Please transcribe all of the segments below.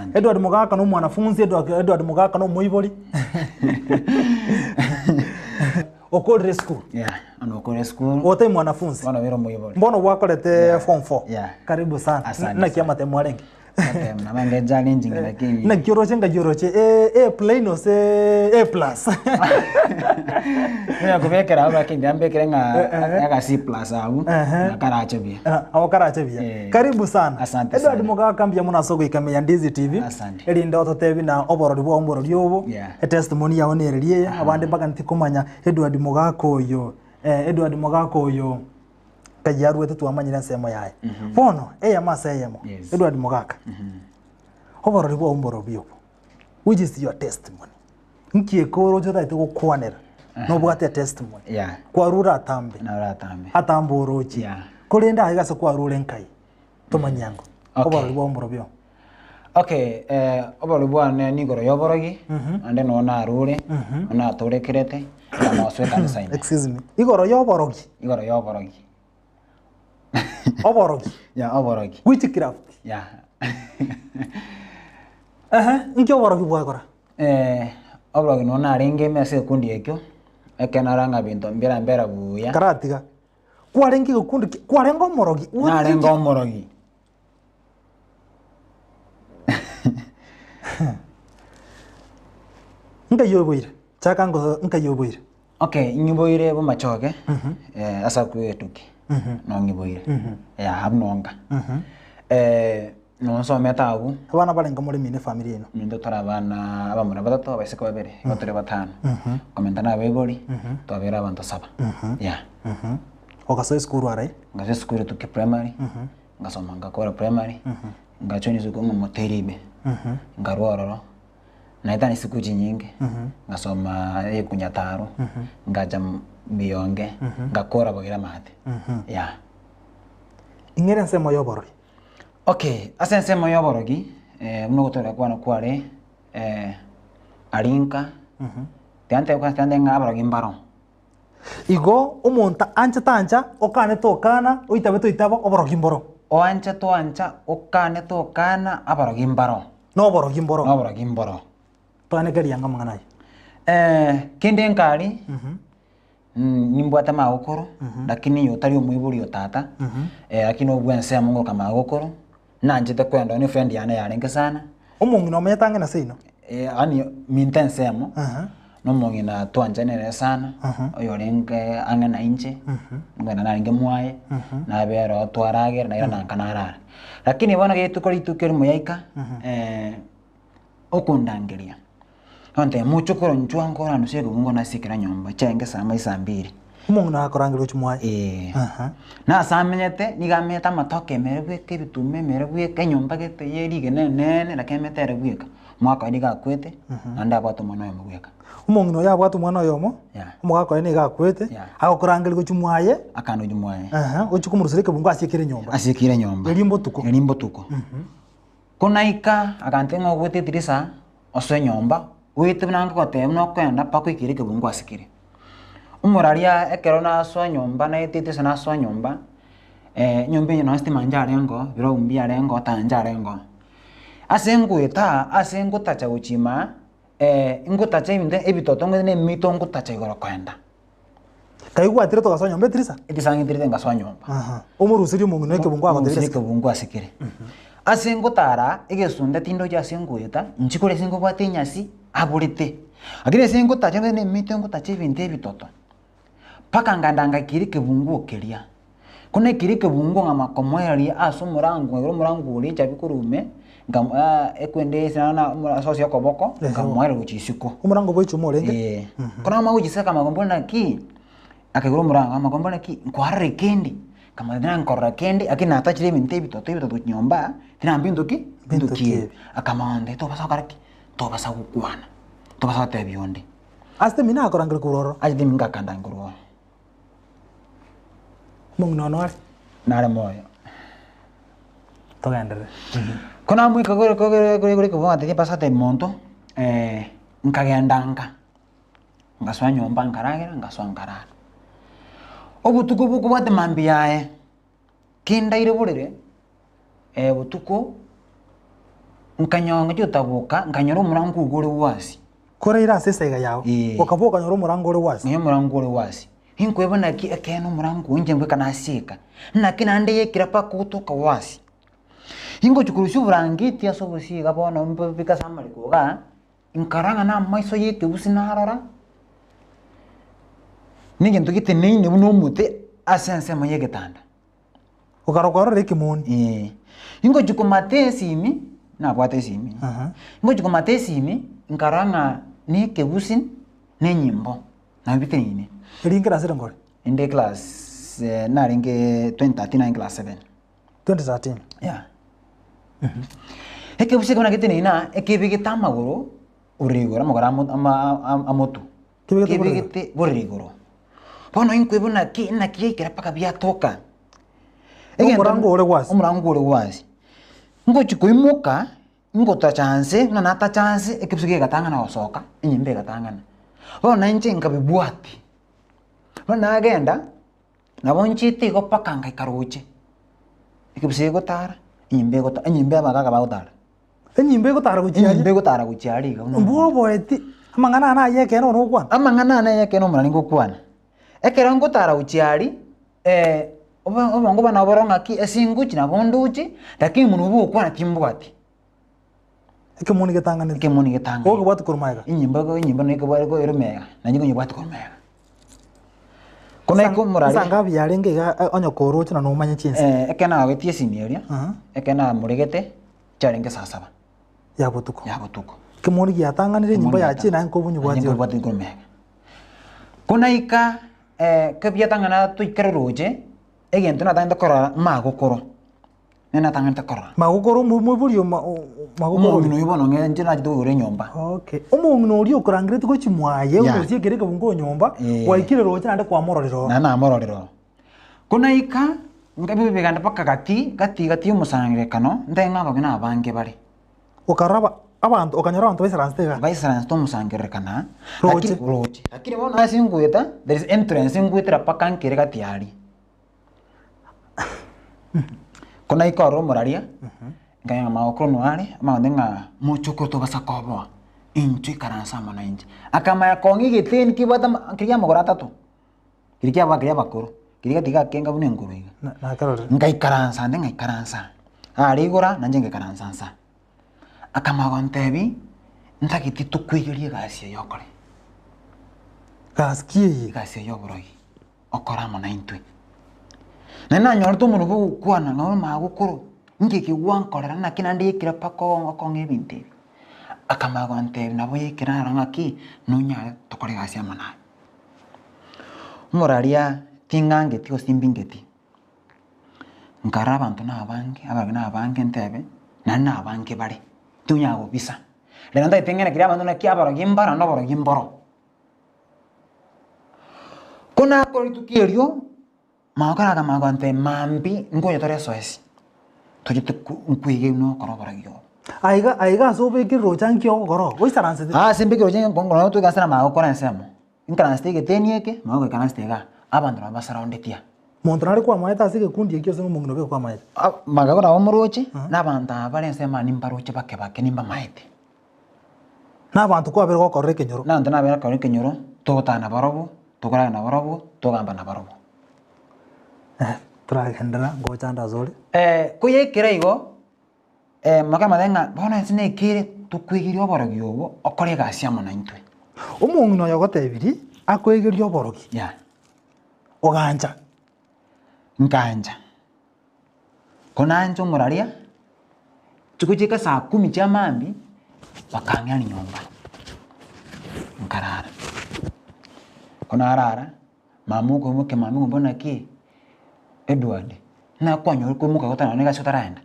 Asante. Edward Mogaka na omwanafunzi, Edward, Edward Mogaka na omoibori. Okorire esukuru. Yeah, bono okore esukuru. Otai mwanafunzi. Bono obeire omoibori. Mbono gwakorete Yeah. form 4. Yeah. Karibu sana. Asante Naki sana. amatemo arenge? Amatemo nabo enge challenging lakini. Naki oroche ngai oroche A, A plain ose A plus. Onya kobekera abwo lakini tiga mbekere ng'a Eh, eh. aka C plus abwo Ehe. na karache buya. Ah, Ago karache buya. Eh. Karibu sana. Asante Edward sana. Mogaka mbuya mono ase ogoika ime ya Ndizi TV. Asante. Erinde ototebi na oborori bwao mborori obo. Yeah. Etestimony yao nereri eye. Abande mbaganeti komanya Edward Mogaka oyo. Eh, Edward Mogaka oyo. Nkai aruete twamanyire ensemo yaye. Bono, eyemo ase eyemo, Yes. Edward Mogaka, oborori bwao mborobi obo, which is your testimony? Nki eke oroche otagete gokwanera, nobwate etestimony. Yeah. Kwarure atambe, Narure atambe. atambe oroche. Yeah. Korende aiga ase kwarure nkai, tomanyie ango. Okay. Oborori bwao mborobi obo. Okay, eh, oborori bwane nigoro y'oborogi, naende noo narure, noo natorekerete, na nosoa ekanisa ime. Excuse me. Igoro y'oborogi. Igoro y'oborogi. Oborogi. Yeah, oborogi. Witchcraft. Yeah. Ehe, inki oborogi bwakora? Eh, oborogi noo narenge ime ase egekundi ekio, ekero narora ng'a binto mbira mbera buya. Karatiga. Kwarenge egekundi ki, kwarenge omorogi? Narenge omorogi. Nkai oiboire? Chaka ngo nkai oiboire? Okay, ng'iboire bomachoge eh, ase akwo etuki no ng'iboire yeah, abwo nonka no nsomete abwo. Abana barenge more mine efamiri yaino? Intwe tore abana abamura batato abaiseke babere, igo tore batano, komenta na abaibori twabeire abanto saba yeah. Ogasoa esukuru arai? Ngasoa esukuru etuki primary. Ngasoma ngakora primary, ngajoin esukuru ng'a Moteribe, nkarwa ororo, naetania chisukuru chinyinge, ngasoma ekunyataro, ngacha Biyonge, ngakora boira amaate, yeah. Ing'ere ensemo ya oborogi. Okay, ase ensemo ya oborogi, buna ogotooreka kwane kware, aria nka, tiga ntebe kwanza tiga ntebe ng'a aborogi mbaro. Igo omonto anche tancha, okane tokana, oitabe toitaba, oborogi mboro. Oanche toancha, okane tokana, aborogi mbaro. Noborogi mboro. Noborogi mboro. Toaneke rianga amang'ana aya. Eh, kende nkari, nimbwate magokoro, lakini oyo otari omoibori o tata, lakini obwo ensemo ngoroka magokoro, nanchete kwenda one efriend yane yarenge sana. Omong'ina omonyete ang'e na seino? Yaani minto ensemo, na omong'ina twanchane nere sana, oyorenge ang'e na inche, omong'ina narenge mwaye, nabera oo twaragera naira na nka narara. Lakini bono rituko rituko erimo yaika, okondangeria, Ontebia, mochokoro inchuo ango oranduse ekebungo nase ekero nyomba chiaenge saa moja saa mbiri. Omong'ina agakorangeria gochia mwaye. Eeh. Aha. Na ase amenyete, nigo amenyete amatoke emere bweka, ebituma emere bweka, enyomba gete ye rigena enene, lakini emete ere bweka. Omogaka oye nigo akwete, naende abwate omwana oyomo bweka. Omong'ina oyo abwate omwana oyomo, Yeah. omogaka oye nigo akwete, Yeah. agokorangeria gochia mwaye, Akande gochia mwaye. aha, ochie komoruseria ekebungo ase ekere nyomba. Ase ekere nyomba. Erio mbotuko. Erio mbotuko. Konaika, agantebia ng'a ogwete edirisa, osoe nyomba, oete buna nkogotebia buna okoenda mpaka oikere ekebungo ase kere. Omoraria ekero nasoa nyomba naetete ase nasoa nyomba, enyomba eye nonya stima nchiarengeo, birobio mbiarengeo, taya nchiarengeo. Ase ngoeta ase ngotacha gochia imaa, ngotacha ebinto ebitoto ng'ende na emito ngotacha igoro koenda. Kai gwatirete ogasoa nyomba etirisa? Etirisa ng'etirete ngasoa nyomba. Aha. Omoruserie omong'ina ekebungo agotebirie Omoruserie ase ekebungo ase kere. Ase ngotara, egesunte tindochi ase ngoeta, inche kore ase nkobwata enyasi, aborete. Lakini ase ngotacha ng'ende na emete ngotacha ebinto ebitoto, mpaka nganda ngakira ekebunguo keria. Ko naikire ekebunguo ng'ama komoereria ase omorango, nkaigora omorango oria echabi korwa ime, nkamoa ekwende ase na ase ase okoboko, nkamoereria gochia isiko. Omorango bwa echuma orenge? Eeh. Ekero namanya gochia isiko akamanya mbuna naki, akaigora omorango akamanya mbuna naki, nkwarora kende, nkamanya tinankorora kende, lakini natachire ebinto ebitoto ebitoto gochia nyomba, tinambia nto ki? Binto Binto ki ki ebi. ebi. Akamanya onde tobasa gokora ki? Tobasa gokwana, tobasa gotebia onde. Ase temina akorangeria korwa ororo? Ase temi ngakanda nkorwa ororo. Omong'ina one are? Nare moyo. Togenderere. Ko namoika gore gore gore gore kobua ng'a timbasa monto, nkagenda nka, ngasoa nyomba nkaragera ngasoa nkarara. Obotuko bokobwate mambia yaye, kindaire borere, botuko. Nkanyora ngachia-gotaboka, nkanyora omorango ogo ore wasi. Koraire ase esaiga yao, Ee. okaba okanyora omorango ore wasi. Nkanyora omorango ore wasi. Inkweba naki ekeene omorango oyo inche mbweka nasieka, naki naende yaikera mpaka ogotoka wasi. Ingochia korusia oborangeti ase obosio iga bono mbobeke ase amareko igaa, nkarora ng'a na amaiso ya ekebusi narora, na egento geteneine buna omote ase ensemo ya egetanda. Okara kwarora ekemoni. Eeh. Ingochia komata esimi, nabwate esimi, Aha. ingochia komata esimi, nkarora ng'a na ekebusi na enyimbo, nabo biteneine. Eri nkerase ere nkore? Inde class narenge 2013 narenge class seven. 2013. Yeah. Ekebusi ekio buna geteneine aa, ekebegete amagoro borere igoro, amagoro amo- ama- a- amotu. Kebegete borere igoro? Kebegete borere igoro. Bono inkwebwa naki naki yaikera mpaka biatoka. Omorango ore gwasi. Omorango ore gwasi. Ngochi koimoka, ngotacha nse, buna natacha nse, ekebusi kegatang'ana gosoka, enyimbo egatang'ana. Bono nainche nkabibwati, bono nagenda. Nabo nchiete igo mpaka ngaika roche, ekebusi gegotara, enyimba egota enyimba ya abagaaka bagotara. Enyimba egotara gochia Enyimba aria. egotara gochia aria iga buna Mbwa oboeti, amang'ana aya naye ekeene bono ogokwana. Amang'ana aya naye ekeene omorani ngokwana. Ekero ngotara gochia aria, obo obongo bwane nabo boro ng'aki ase ingochi nabo ndoche, lakini monwe bwa ogokwana timbwati. Ekemoni getang'anete. Ekemoni getang'anete. Okobwati korwa magega. Enyimba ego enyimba na ekebware ego ere mega, naende nkonyebwati korwa mega. Kona Nsa- ikomorare. Nsangabi yarenge iga eh, onye koroche na nomanye chinsa. Eh, ekero nagogetie esimi eria, Aha. ekero namoregete, chiarenge saa saba Ya botuko. ya botuko. Ekemoni giatang'anire enyimba yachire naende nkobunyi Naende bwati ore. nkobwati korwa mega. Konaika kebiatang'ana toikere roche, egento natang'ete korora magokoro. Nere natang'anete korora. Magokoro omo- omoibori oma- o- o- magokoro Omong'ina oria. oyio bono ng'e inche nachete koigora enyomba. Okay. Omong'ina oria okorangeretie gochia mwaye, Yeah. ogochia ekero ekebungo nyomba, Eh. gwaikire roche naende kwamororire oo. Naende namororire oo. Ko naika, nkabiba ebiganda mpaka gati, gati gati ya omosangererekano, ntae ng'a abageni abange bare. Okarora aba- abanto, okanyora abanto baisaransete igaa. Baisaransete omosangererekano, Roche. lakini roche. Lakini bono ase ngoeta, there is entrance ngoetera mpaka nkere gati aria. Ko naika ororo omoraria, nkanyora magokoro noyo are, amang'ana ng'a mochokoro tobasa koboa, inchuo ikaranse amo nainche. Akamanya kong'a egeteni kebwate ama keria amagoro atato, keria kiaba keria abakoro, keria gatiga gakenga buna enkoro iga. Na- nakerorire. Ngaikaransa ande ngaikaransa, are igora nainche ngaikaransa nsa. Akamanya gontebia, ntagete tokoigerie egasi eye okore. Gasi ki eye? Egasi eye ya oborogi. okore amo naintwe. Naende nanyorete omonwe bwa ogokwana nonya omagokoro, inki eke gwankorera naki naende yaikire mpaka okong'a ebinto ebi. Akamanya gontebia nabo yaikire aro ng'aki, nonyare tokore egasi amo naye. Omoraria ting'angeti gose timbingeti, nkarora abanto na abange, abarwani na abange ntebe, naende na abange bare, tonyara kobisa. Rero ntagete ng'ene keria abanto naki abarogi mbaro naende oborogi mboro. Ko nakora rituko erio, magokora akamanya gontebia mambia nkonya tore esoesi, toche toku nkoige buna okora oborogi obo. Aiga aiga ase obekire roche nki ogokora oo, oisaransete? Ase mbekire roche nko toikaranse na magokora ensemo, nkaransete egeteni eke, magokora aikaransete igaa, abanto nabo basaraondeti aa. Monto nare kwamaete ase egekundi ekio ase omong'ina obe kwamaete? Magokora nabo moroche, na abanto aba bare ensemo aa nimbaroche bake bake nimbamaete. Na abanto kwabere gokorera ekenyoro. Na abanto nabere gokorera ekenyoro, togotana nabarobwo, tokorara nabarobwo, togamba nabarobwo. Toragenderera ngocha ande asore. Koyaikera igo, mokamanya ng'a bono ense nekeire tokwegeria oborogi obo, okore egasi amo naintwe. Omong'ina oyo ogotebirie, akoegerie oborogi, Yeah. ogancha. Nkancha. Konancha omoraria, chigochika saa kumi chia mambia, bakang'ira nyomba, nkarara. Ko narara, mama okoimokia mambia ng'a mbona ki, Edward, nakwanyora okoimoka gotara nonye egasi otaragenda,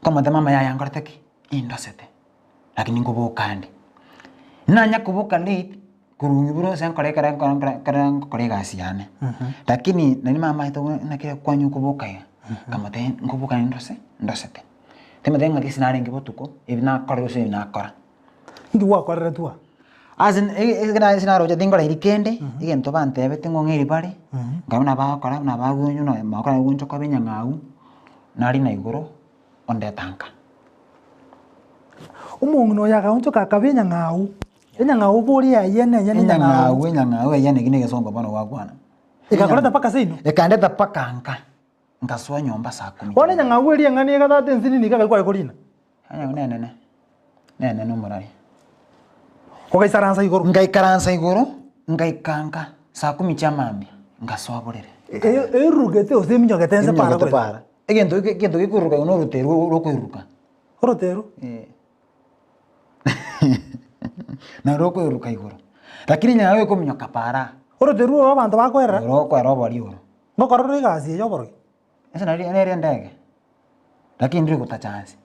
nkamotebia mama yaya nkorete ki, indosete. Lakini nkoboka ande, nanya koboka late, korwa iboro ase nkore ekero nkoro nkoro ekero nkokora egasi yane, lakini nari mamaete buna naki kwanywa koboka iga, nkamotebia nkoboka ndose ndosete, timotebia ng'aki ase narenge botuko, ebi nakora gose ebi nakora. Inki gwakoreretwe aa? Ase ekero ase naroche tinkorairi kende, egento bantebete ng'o ng'eri bare, nkaigwa buna bagokora buna bagonya bagokora goonchoka koba enyang'au, narina igoro, ondeta nka. Omong'ina oyo agaonchoka akaba enyang'au, enyang'au boria yaye ene enyene enyang'au. Enyang'au, enyang'au eyene eki na egesongo bono gwakwana. Ekakoreta mpaka seino? Ekandeta mpaka nka, nkasoa nyomba saa kumi. Bono enyang'au eria eng'ana egatata ensinini iga kware korina? Enyang'au nenene, nenene omorari. Ogaisaransa igoro? Ngaikaransa igoro, ngaika nka, saa kumi chia mambia, nkasoa borere. Erurugete gose eminyogete ense para Eminyogete para. Egento egento gekoiruruka igo na oroteru rokoiruruka. Oroteru? Eh. Naro rokoiruruka igoro. Lakini enyang'au ekominyoka para. Oroteru oro abanto bakoerera? Rokoera obori oro. Ngokorora ore egasi eye y'oborogi? Ase nari nere endege, lakini ndiri gotacha anse.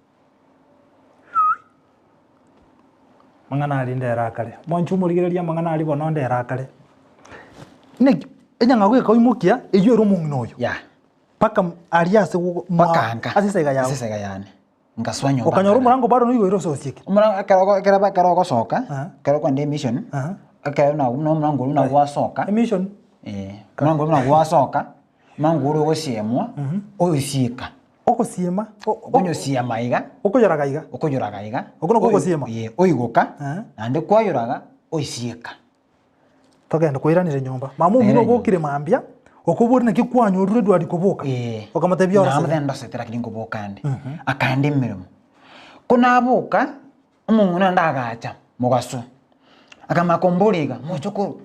Amang'ana aria ndere akare. Mwanche omorigereria amang'ana aria bono ndere akare. Naki enyang'au ekaimokia eywo ere omong'ina oyo. Yeah. Mpaka aria ase go- mwa- Mpaka nka. ase esaiga yago. Ase esaiga yane. Nkasoa nyomba. Okanyora nkarara. omorango bado noigoire ase osieke. Omorango ekero ogo- ekero ekero ogosoka, Aha. ekero okoenda emission, Aha. ekero na buna omorango oria buna gwasoka, Emission. eh, omorango oria buna gwasoka, omorango oria ogosiemwa, oyosieka. Ogosiema? Okonyosiema iga. Okoyoraga iga. Okoyoraga iga. Okwo nakwo ogosiema? Ee, oigoka, naende kwayoraga, oisieka. Togende koiranera nyomba. Mama omino obokire mambia, okoboria naki kwanyorire Edward koboka. Ee. Okamotebia orosete. Namotebia ndosete lakini nkoboka nde. Akaenda emeremo. Ko naboka, omong'ina onde agacha, mogaso, akamanya komboria iga, mochokoro,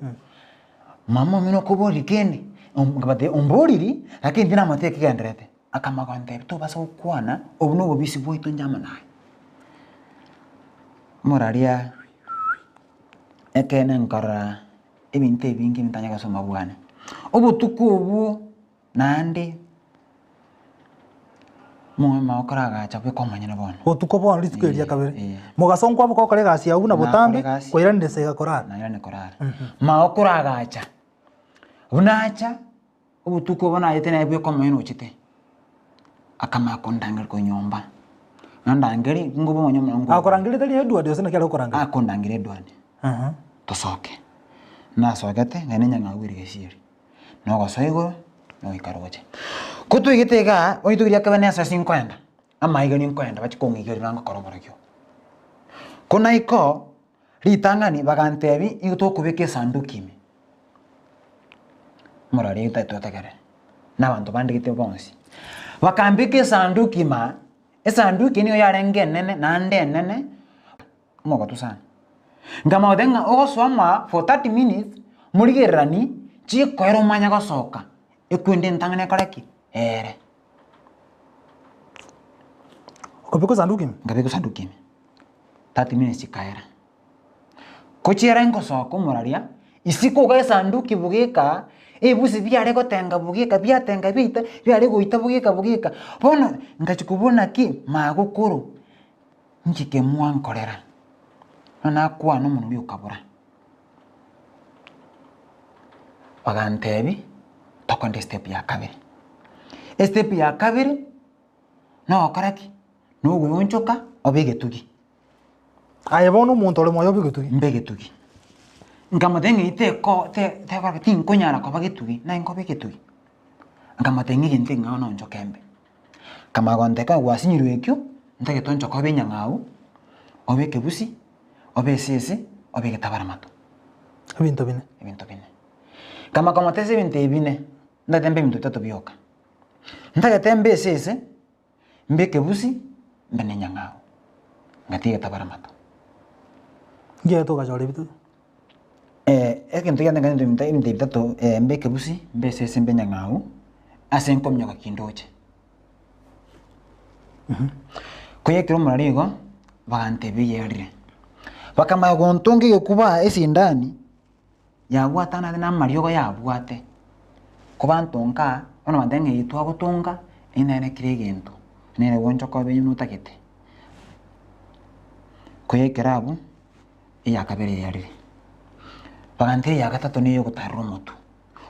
mama omino okoboria kende? Nkabatebia omboriri, lakini tindamotebia ekegendererete. Akamanya gontebia tobasa gokwana, obwo nobobisi bwaito inche amo naye. Moraria ekeene nkarora ebinto ebinge ntanya gosoma bwane. Obotuko obwo naende omong'ina okoragacha bweka omonyene bono. Botuko bono rituko eri ria kabere. Eh. Mogaso nkwaboka okore egasi yago buna Nakora botambe, egasi. koiranera ase iga korara. Nairane korara. Magokoragacha, buna acha. Obotuko obo nayete naye bweka omoyene ochete, akamanya kondangeria korwa nyomba, nandangeria ngobe onye omonene ngobe. Akorangeria tari Edward gose naki are korangeria? Akondangeria Edward, tosoke. Nasogete nkaenda enyang'au ere gesieri, nogosoa igoro, nogoika roche. Ko twaigete igaa, onye rituko ria kabere nase ase nkoenda, amaiga ninkoenda bachie kong'igeria buna ngokora oborogio. Ko naika oo, Ritang'ani bagantebia, Nigo tokobeka esanduki ime, morore totegerere, na abanto bande gete bonsi. Bakambeka esanduki ime aa, esanduki nigo yarenge enene naende enene, omogotu sana. Nkamanya goteba ng'a ogosoa amo for 30 minutes, morigererani, chikoera omanye gosoka, ekwende entang'ani ekore ki? Eere. Okabeka esanduki ime? Nkabeka esanduki ime. 30 minutes chikaera. Kochiera ngosoka omoraria, isiko iga esanduki bogeka, ebibusi biare gotenga bogeka biatenga biaita biare goita bogeka bogeka. Bono ngachia kobua naki magokoro, inki kemwankorera? Bono nakwana omonwa oria okabora. Bagantebia, tokende estep ya kabere. Estep ya kabere, nogokora ki? Nogoonchoka obe egetugi. Aye bono omonto ore moyo obe egetugi. Mbe egetugi. Nkamotebia ng'a teko te tekora ki tinkonyara koba getugi, naye nkoba egetugi. Nkamotebia ng'a egento ekeng'ao nonchoke mbe. Akamanya gontebia ekero gwasinyirwe ekio, ntagete onchoke obe enyang'au, obe ekebusi, obe esese, obe egetabaramato. Ebinto bine. Ebinto bine. Nkamanya komotebia ase ebinto ebi bine, ntagete mbe ebinto bitato bioka. Ntagete mbe esese. Mbe ekebusi, mbe nenyang'au, ngatiga egetabara amato. Nkiagete ogachora ebitato? Egento kiane nkanyete ebinto ebinto bitato, mbe ekebusi, mbe esese, mbe enyang'au, ase nkominyoka kindoche. Koyekire omorero igo, bagantebia eyerire. Bakamanya gontonga egekuba esindani. Yabwatana ase namariogo yabwate, kobantonka aa, bono bantebia ng'a eye twagotonga, eye nere kera egento, nere gwancha koba onye otagete. Koyaikera abwo, eya kabere yarire, bagantebia eya gatato neye ogotarera omotwe,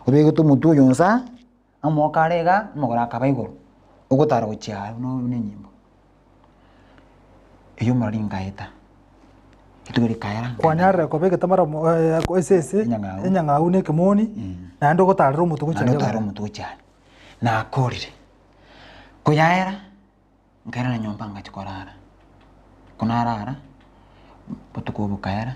obegete omotwe oyo inse aa, amagoko are igaa, amagoro akaba igoro, ogotara gochia aa buna buna enyimbo. Eyio omorero nkaeta, rituko rikaera. Kwanyarire koba egetamara mo- eh, esese, Enyang'au. enyang'au na ekemoni, naende ogotarera omotwe gochia Naende aria otarere barabwo. omotwe gochia aria. Nakorire, koyaera, nkairana nyomba ngachia korara. Ko narara, botuko obo bokaera,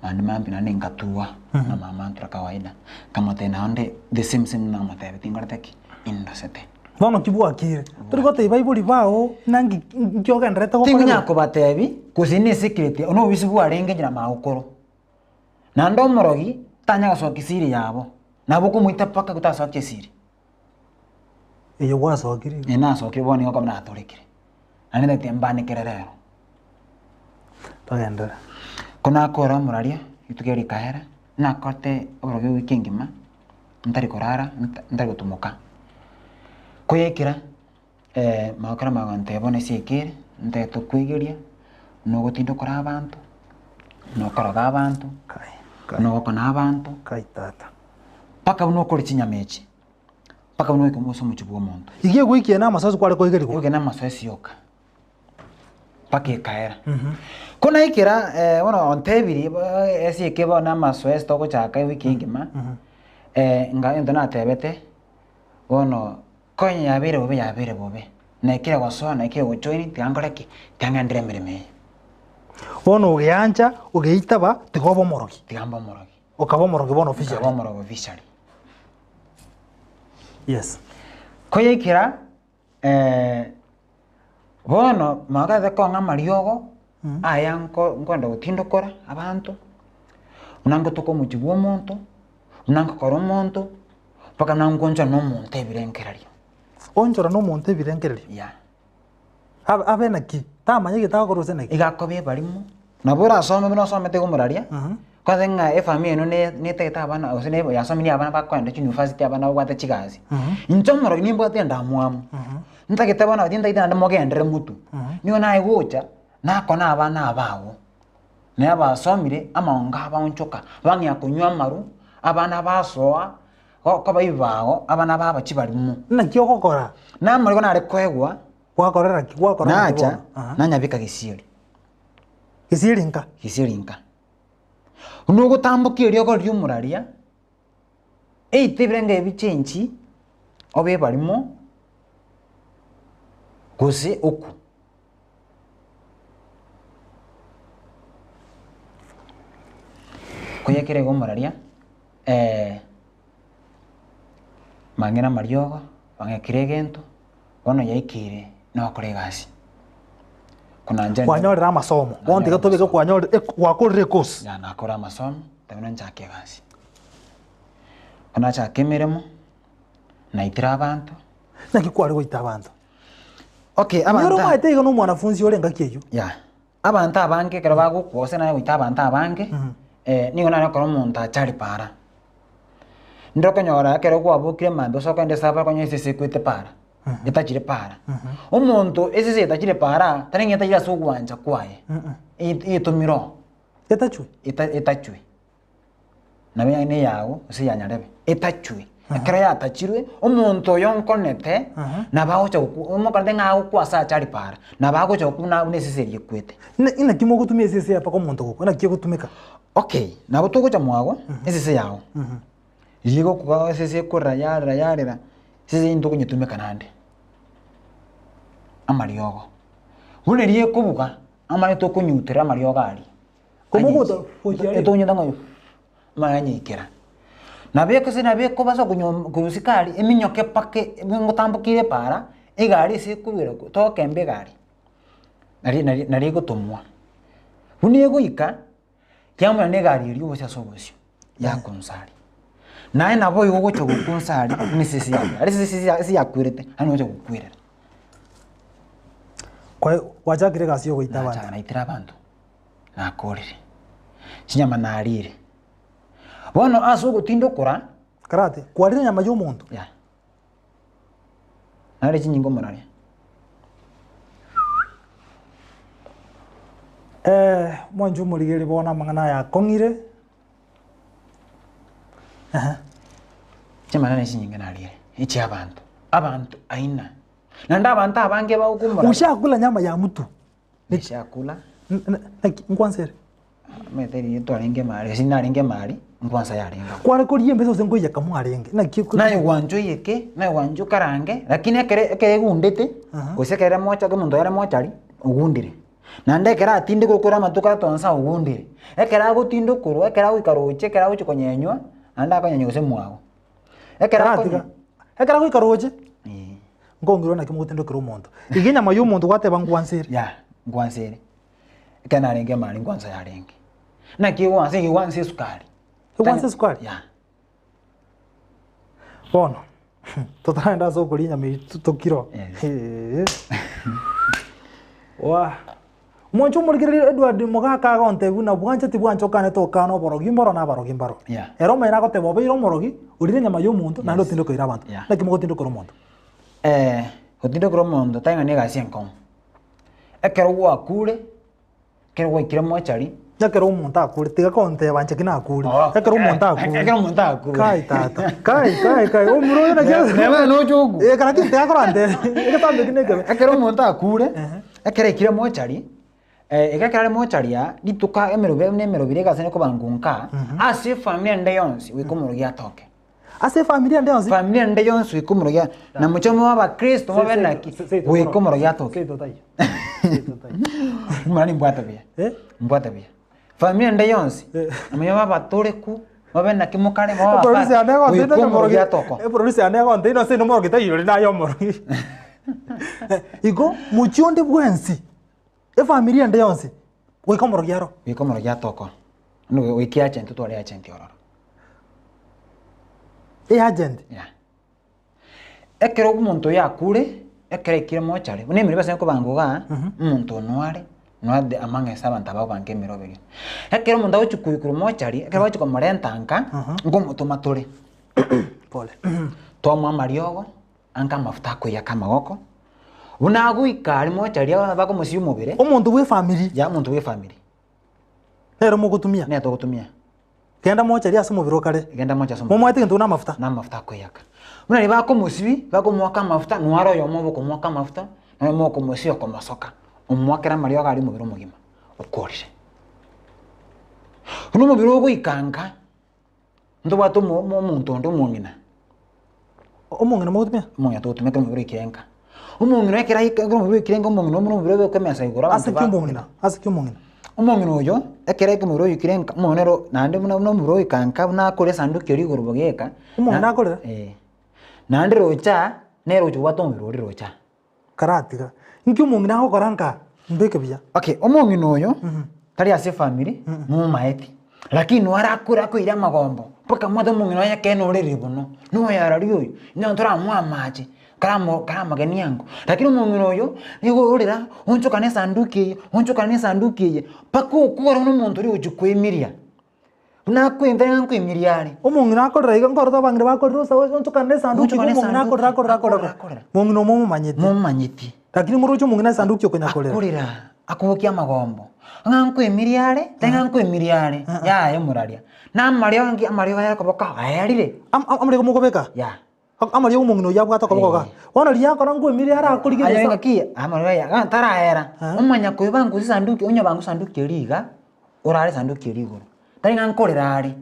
naende mambia naende nkatua na mama antura kawaida, nkamotebia naende the same same namotebia tinkorete ki? Indosete. Bono ki bwakire? Tori gotebia baibori bao ng'a nki nki ogendererete gokorerwa? Tinkonya kobatebi, gose ne secret, obo na obobisi bwarenge inche na magokoro. Naende omorogi, tanya gosokia siri yabo, nabo okomoita mpaka gotasokia esiri. Eye gwasokire igo. Ee nasokire bono nigo okoba natorekire, naende ntagete mbanekere rero. Togenderere. Ko nakora omoraria, rituko erio rikaera, nakorete oborogi ewiki engima, ntari korara, nta ntari gotumoka. Koyaikera, magokera magontebia bono ase ekere, ntagete koegeria, nogotinda okore abanto, nokoroga abanto, Kai, kai, nogokona abanto, kai tata. mpaka buna okore chinyama echi, mpaka buna oike ase omochie bw'omonto. Iga ewiki eye na amasoesi kware koigerigwa? Ewiki eye na amasoesi yoka, mpaka ekaera. Ko naikera bono ontebirie ase eke bono na amasoesi togochaka ewiki engima, nga egento natebete, bono konya yabeire bobe yabeire bobe, naikire gosoa naikire gojoin tiga nkore ki? Tiga ng'endere emeremo eye. Bono ogeancha, ogeitaba, tiga obe omorogi. Tiga mbe omorogi. Okaba omorogi bono officially. Nkaba omorogi officially. Yes. Koyaikera bono magete kong'a amariogo aya nko nkoenda gotindokora abanto, buna ngotoka omochie bwa omonto, buna ngokora omonto, mpaka buna nkoonchora na omonto ebirengererio. Onchora na omonto ebirengererio? Yeah. Abe abe naki? Tamanya egento agokora gose naki? Iga akoba ebarimo, nabo orasome buna osomete iga omoraria, kwanza ng'a efamiri eno ne netagete abana gose ne yasomirie abana bakoenda chiuniversity abana babwate chigasi. Inche omorogi nimbwate endamwamu, ntagete bono tintagete naende mogenderere motwe, nigo naye gocha, nakona abana aba ago, naye abasomire, amaongo abaonchoka, bang'ea konywa amaru, abana basoa, gokoba ebibago, abana baba chibarimo. Naki ogokora? Namarigo nare koegwa, Gwakorera ki? Gwakora naki nacha, bono? Aha. nanyabeka gesieri, Gesieri nka? gesieri nka. Buna ogotamboka eriogo riria omoraria, eite ebirengo ebi chenchi, obe ebarimo, gose okwo. Koyekera iga omoraria, mang'ina amariogo, bang'ekire egento, bono yaikeire nokora egasi. Konancha Kwanyorire amasomo, bono tiga tobeke kwanyorire eko gwakorire ekosi. Ya nakora amasomo, tebana nchake egasi. Bono nachaka emeremo, naitire abanto. Naki kware goita abanto? Okay, Inyore abanto omanyete iga na omwanafunzi ore engaki eyio. Yeah. Abanto abange ekero bagokwa gose naye goita abanto abange, nigo nare okora omonto achari para. Ninde okonyora ekero kwabokire mambia ase okogenda esafari okonyora esese ekwete para, etachire para. Omonto esese etachire para, tari ng'a etachire ase ogwancha kwaye, etomire oo, Etachwe? eta etachwe. Nabo yaye neyago gose ya nyarebe, etachwe. Ekero yatachirwe, omonto oyo nkonete, nabo agocha gokwa omokonete ng'a agokwa ase achari para, nabo agocha gokwa buna buna esese eria ekwete. Ina inaki mogotumia esese eye mpaka omonto gokwa, naki egotumeka? Okay, nabo togocha mwago, esese yago, riria egokwa esese ekorera yarera yarera, esese eyio ntokonyetumeka naende, amariogo. Buna eria ekobuga, amanye tokonyutera amariogo aria. Komogota gochia are. Etonyete ng'a manyeikera. Nabo ekose nabo ekobasa konywa korusia kari eminyoke mpaka ngotambokeire epaara, egari ase ekorwera togokemba egari, nari nari nari egotomwa. Buna egoika, kiamanya na egari eria obosio ase obosio, yakonsa aria. Naye nabo igo ogocha gokonsa aria buna esese yaye, aria esese ase yakwerete, naende ogocha gokwerera. Kwaye gwachakire egasi ya ogoita abanto. Nachaka naitire abanto. nakorire, chinyama narire. Bono ase ogotindokora. Karate, kwarire enyama y'omonto? Ya. Nare chinyinga omorare. Eh, mwanche omorigereria bono amang'ana aya akong'ire. Ehe. Chinyama nare chinyinga narire, echia abanto, abanto aina. Naende abanto abange bagokumora. Ushakula nyama ya mtu. Nishakula. Naki nkwansa ere? Omanyete riria twarenge emari, gose narenge emari, nkwansa yarenge. Kware koria embese gose nkoiyeka mwarenge? Naki eko- Naye gwancha oyeke, naye gwancha okarange, lakini ekere ekere egundete, Aha. gose ekere mocha omonto ere mochari, ogundire. Naende ekero atindekirwe okore amatuko atonsi agogundire, ekero agotindokorwa, ekero agoika roche, ekero agochia konyenywa, naende akonyenywa gose mwago. Ekero Taratiga. akonye Ekero agoika roche, eh. nkong'irwa naki mogotindokera omonto. Iga enyama ya omonto gwateba nkwansa ere. Ya, nkwansa ere. Ekero narenge emari nkwansa yarenge. Naki egwansa, iga egwansa esukari. Egwansa esukari? Ya. Bono, totaragenda ase okoria enyama eyio tokiro. Eh. Wah. Omonche omorigereria Edward Mogaka agontebia buna bwancha tibwancha okane tokana oborogi mboro na abarogi mbaro. Yeah. Ere omonyene agoteba obeire omorogi, orire enyama ya omonto naende otinde koira abanto. Yeah. Naki mogotinde kora omonto? Eh, gotinde kora omonto tari ng'a na egasi enkong'u. Ekero gwakure, ekero gwaikire mochari. Ekero omonto akure, tiga konteba inche ki nakure. Oh, Ekero omonto akure. Ekero omonto akure. Kai tata, kai kai kai, omura oyo naki Ne- neba noche okwo. Eh, lakini tiga korantebia, egetambe eki nekebe. Ekero omonto akure, ekero aikire mochari, iga ekero are mochari aa, rituko emerobe buna emerobiri egasi ekobangu nka, ase efamiri ende yonsi goika omorogi atoke. Ase efamiri ende yonsi. Familia ende yonsi goika omorogi a- na moche mobe abakristo mobe naki, goika omorogi atoke. Seito taiyo. Seito taiyo. Omwana nimbwate buya, Eh? mbwate buya. Familia ende yonsi, Eh. na moche mobe abatoreku, mobe naki mokare, mobe Eproducer abasani, yane egontebia goika onye omorogi omorogi atoko. eproducer yane egontebia ase omorogi taiyo ore naye omorogi. Igo mochie onde bwensi, efamiri ende yonsi, goika omorogi aro. Goika omorogi atoko, bono goika eagent totware eagent ororo. Eagent? Yeah. Ekero omonto oyo akure, ekero aikire mochari, buna emeremo ase ekobanga igaa, omonto one are, noade amang'esa abanto aba bagobanka emeroberio. Ekero omonto agochia koikorwa mochari, ekero bagochia komorenta nka, nkomotoma tore. Pole. Twamoa amariogo, anga amafuta akoiyaka amagoko, buna agoika aria mochari abana bakomosia omobere. Omonto bwa efamiri. Ya omonto bwa efamiri. Nere mogotumia. Nere togotumia. Genda mochari ase omobere okare. Genda mochari ase omobere. Momoete egento buna amafuta. Na amafuta akoiyaka. Buna riria bakomosibia, bakomoaka amafuta, noare oyomo obe okomoaka amafuta, na oyomo okomosibia okomosoka, omoakere amariogo aria omobere omogima, okorire. Buna omobere ogoika nka, Ntobwate omo- omo- omonto onde omong'ina. Omong'ina mogotumia? Omong'ina togotumia ekero omobere oikire nka. Omong'ina ekero aika ekero omobere oikire nka omong'ina omwe omobere obe okomesa igoro abanto Ase ki ba- omong'ina? Ase ki omong'ina? Omong'ina oyo, ekero aika omobere oikire nka, omong'ina ero naende buna buna omobere oika nka buna akore esanduki eria igoro bogeka, Omong'ina akorera? Eh. Naende rocha, nere ogocha kobwata omobere oria rocha. Karatiga. Inki omong'ina agokora nka mbeke buya? Okay, omong'ina oyo tari ase efamiri momaeti, lakini noo arakore akoire amagombo mpaka omanyete omong'ina oye ekeene orerire mono, noyarari oyo, onye toramoa amache, karamo karamogenia ango. Lakini omong'ina oyo, nigo orera onchoka na esanduki eye, onchoka na esanduki eye, mpaka okore buna omonto oria ogochia koemiria. Buna akwenta ng'a nkoimiria are. Omong'ina akorera iga nkorora abang'ina bakorera osa onchokana na esanduki iga Onchokana omong'ina esanduki, akorera akorera akorera akorera, akorera. Mong'ina omo omomanyeti. Momanyeti. Lakini moroche omong'ina esanduki okonya korera. Akorera, akobokia amagombo, ng'a nkoimiria are, tari ng'a nkoimiria are, yaya omoraria. Na amariogo nki amariogo aya akoboka ayarire. Am- am- amariogo mokobeka? Yah. Amariogo omong'ina oyio abwate okoboko igaa. Bono riria akora nkoimiria are akorigereria Aye ase. ng'aki amariogo aya iga tarayera, omanya koiba ngose esanduki onye bango esanduki eria iga, orare esanduki eria igoro. Tari ng'a nkorera are,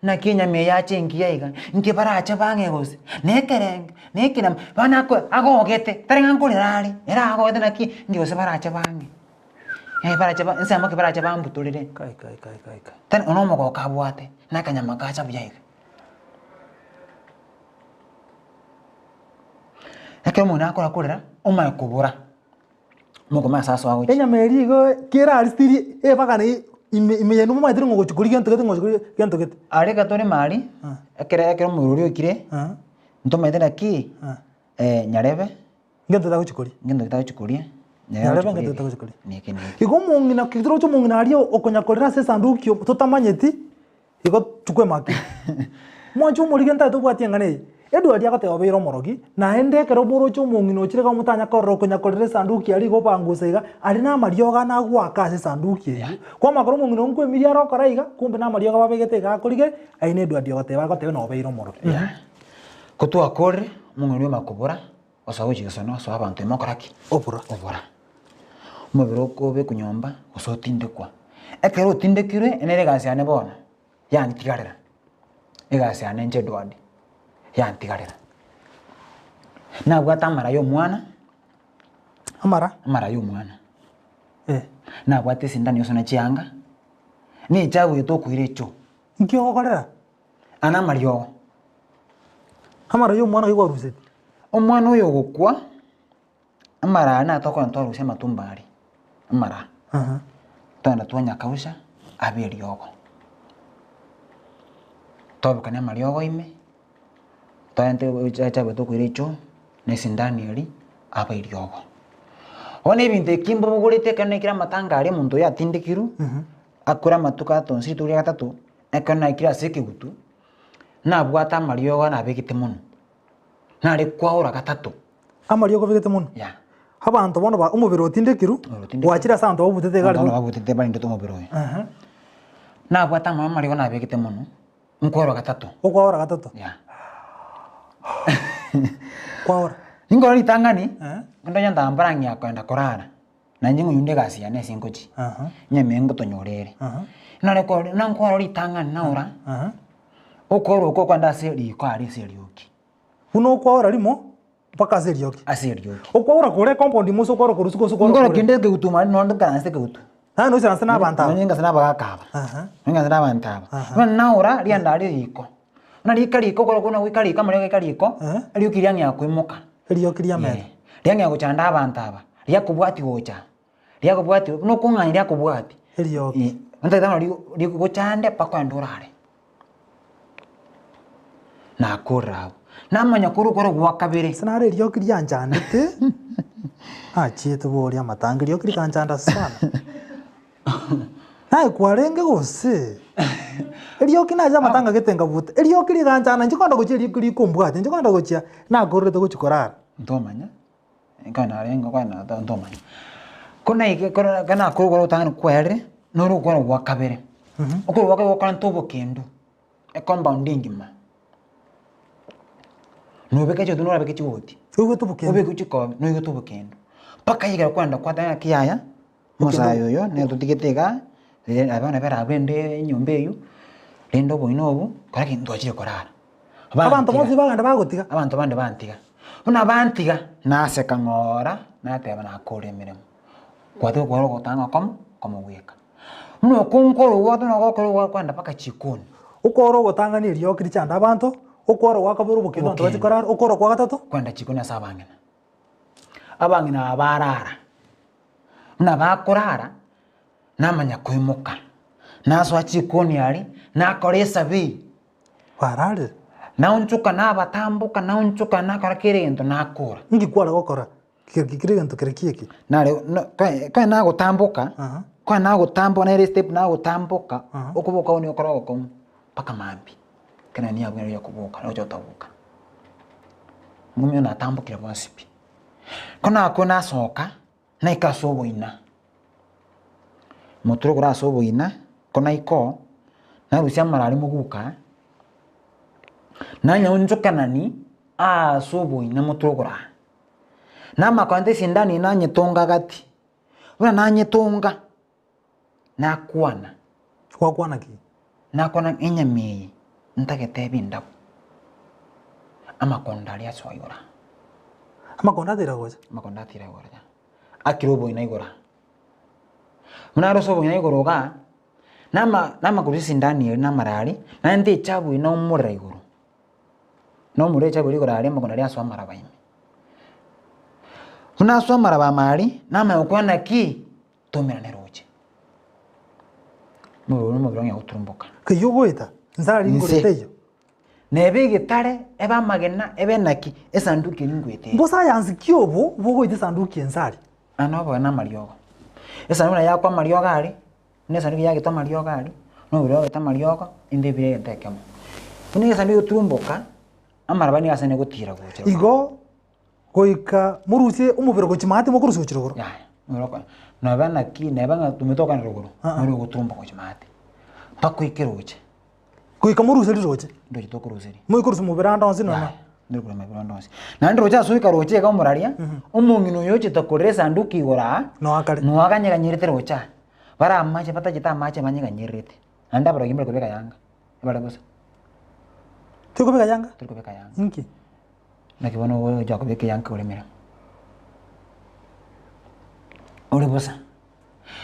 naki enyama eye yacha engiya iga, nki barache bang'e gose, na ekerenge, na ekerama, bono ako agogete, tari ng'a nkorera are, ere agogete naki, nki gose barache bang'e, barache ba ensemo ki barache bambutorere. Kai kai kai kai kai. Tari ono omogoko abwate, na akanyama kacha buya iga. Ekero omonto akora korera, omanye kobora, mokomanya ase asoa gochia. Enyama eria igo kerarisirie ebagane ime ime yenu momanyete ng'a ogochia koria gento gete ng'a ogochia koria gento gete. Aria ekero tore ime aria, ekero ekero omorero oria oikire, ntomanyete naki, nyarebe. Ngento tagochi koria. Ngento tagochi koria. Nyarebe ngento tagochi koria. Neke neke. Igo omong'ina ki toroche omong'ina aria okonya korera ase esanduki totamanyeti, igo chukua emakini. Mwanche omorige ntagete obwati eng'ana eye. Edward agoteba obeire omorogi, naende ekero boroche omong'ina ochire iga omotanya korora okonya korera esanduki aria igo obangusa iga, aria na amariogo ane agoaka ase esanduki eywo. Kwamanya korora omong'ina oywo nkoemiria are okora iga, kumbe na amariogo babegete iga akorigere, aye na Edward ogoteba agoteba na obeire omorogi. Ko twakorire, omong'ina oria omakobora, Osoa gochia gosona osoa abanto ime okora ki? Obora. Obora. Omobere okobekwa nyomba gose otindekwa. Ekero otindekirwe nere egasi yane bono, yantigarera, egasi yane inche Edward, yantigarera. Nabwate amara ya omwana, Amara? amara ya omwana. Eh. Nabwate esindani yonsi na chianga, na echagu tokoira echoo. Nki ogokorera? Aya namariogo. Amara ya omwana oyo kwaruseti. Omwana oyo ogokwa, amara aya natokonyora twarusia amatumbo aria, amara, Aha. twagenda twanyakausha abe eriogo. Twabekania amariogo ime, twarenta echagu tokoira echoo, na esindani eria, abe eriogo. Bono ebinto eki mbobogoreti ekero naikire amatanga aria omonto oyo atindekirwe, akure amatuko atonsi rituko ria gatato, Ekero naikire ase ekegutu, nabwate amariogo nabegete mono, nare kwaora gatato. Amariogo obegete mono? Yeah. Abanto bono ba omobere otindekirwe, Omobere otindekirwe. gwachire ase abanto babutete iga Abanto bono arigwe. babutete barendete omobere oyo. Ehe. Nabwate ama amariogo nabegete mono, nkwaora gatato. Okwaora gatato? Yeah. Kwaora. Ninkore ritang'ani, Ehe. nonye ntambara ng'ea kogenda korara. Nainche ng'oyunde egasi yane ase ngochia, nyameye ngotonyora ere. Nare kore nankwarora ritang'ani naora, okoro okwo okogenda ase riko aria ase erioki. Buna okwaora rimo, mpaka ase erioki. Ase erioki. Okwaora kore ecompound ime ase okwaora korwa isiko ase okwaora Nkoro kore. kende ekegutu mani nonye nkaranse ekegutu. Naende noisaranse na abanto aba. Nonye nkaranse na abagaka aba. Nonye nkaranse na abanto aba. Bono naora rianda aria riko, buna rika riko okoro buna goika riko amariogo gaika riko, erioki riang'ea koimoka. Erioki riameta. Riang'ea gochanda abanto aba, riakobwatia gocha, riakobwatia buna okong'anya riakobwatia. Erioki. Ntagete bono rigochande mpaka ogende orare. Nakorire abwo, namanya korwa okoro gwa kabere. Ase naro erioki rianchandete, nachiete boria amatanga erioki rikanchanda sana. Naye kwarenge gose? Erioki nache amatanga gete nkabuta, erioki riganchanda inche kogenda gochia erioki rikombwatia, inche kogenda gochia nakorerete gochia korara. Ntomanya, ekero narenge okogenda nto ntomanya. Ko naike ekero ekero nakorwa okoro gotang'ani kwerire, noro okoro gwa kabere, okoro gwa kabere gokorenta obokendu, ecompound engima. Nobeka chigoti norabeke chigoti, Oigwete obokendu. obeke chikobi noigwete obokendu, mpaka ekero kwenda kwateba ng'aki yaya. Omosae oyo nere totigete igaa, abana bere abwo rende enyomba eywo, rende oboina obo, kora ki ntwachire korara. Abanto bonsi bagenda bagotiga. Abanto bande bantiga. Buna bantiga, naseka ng'ora, nateba nakore emeremo. Kwatiga okogoro ogotanga okomo, okomo bweka. Buna okonkora obwate buna ogokora ogokwenda mpaka chikoni. Okoro ogotang'ani erioki richande abanto, okoro gwa kabere obokendo abanto bache Obokendo. korara, okoro kwa gatato. Kwenda chikoni ase abang'ina. Abang'ina aba barara. Buna bakorara, namanya koimoka, nasoa chikoni aria, nakora esabei, Bararire. naonchoka nabatamboka, naonchoka nakora kera egento nakora. Inki kware gokora? Kere kera egento kere ki eke? Nare no koe koe nagotamboka, Aha. koe nagotamboka nere estep nagotamboka, Aha. okoboka okwo nigo kore ogokong'u mpaka mambia, ekero nari nabwenerete gokoboka roche otaboka. Ng'umia natambokire bonsi pi. Ko nakwo nasoka, naika ase oboina, motwe okore ase oboina, ko naika oo, narusia amara aria moguka, nanyaonchokanani aase oboina motwe okore aa. Namakorente esindani eye nanyetonga gati, buna nanyetonga, nakwana. Gwakwana ki? Nakwana ng'a enyama eye ntagete ebe endabu, amakondo aria asoa igoro aa. Amakondo atira gocha? Amakondo atira igoro ya, akire oboina igoro aa. Buna arose oboina igoro igaa, nama namakorusia esindani eria na amara aria, naende echabu eye naumorera igoro, naumorera echabu eria igoro aria amakondo aria asoa amaraba ime. Buna asoa amaraba ime aria, namanya gokwana ki? Tomerane roche. Omobere oria nomobere ong'ea goturumboka. Keyio ogoeta, inse aria Inse. ngorete eyio. Nebe egetare, ebe amagena, ebe naki, esanduki eria ngoeta ere. Mbosayansi ki obo bogoita esanduki ense aria? Aya nobobe na amariogo. Esanduki buna yakwa amariogo aria, buna esanduki yagetwa amariogo aria, na omobere ogetwa amariogo, inde ebire egento ekemo. Buna esanduki egoturumboka, amaraba nigo asane gotira gocha. Igo Goika morusie omobere gochia maate mokorusia gochia rogoro. Yaya, omobere oko noba naki neba ng'a tomanyete gokwana rogoro, Ah. noro ogoturumba gochia maate, mpaka oike roche. Goika morusie riroche. Ndoche tokoruseria. Moikorusia omobere ande onsi nonya. Yaya, ndiri korwa omobere onde onsi. Naende roche ase oika roche iga omoraria, omong'ina oyo ochete korera esanduki igoro aa, Noakare. noaganyeganyerete roche aa, bare amache batachete amache banyeganyererete, naende abarogi mbare kobeka yanga, ebare bosa. Tikobeka yanga? Tori kobeka yanga. Inki? Naki bono ogocha kobeka eyanka ore emeremo. Ore bosa.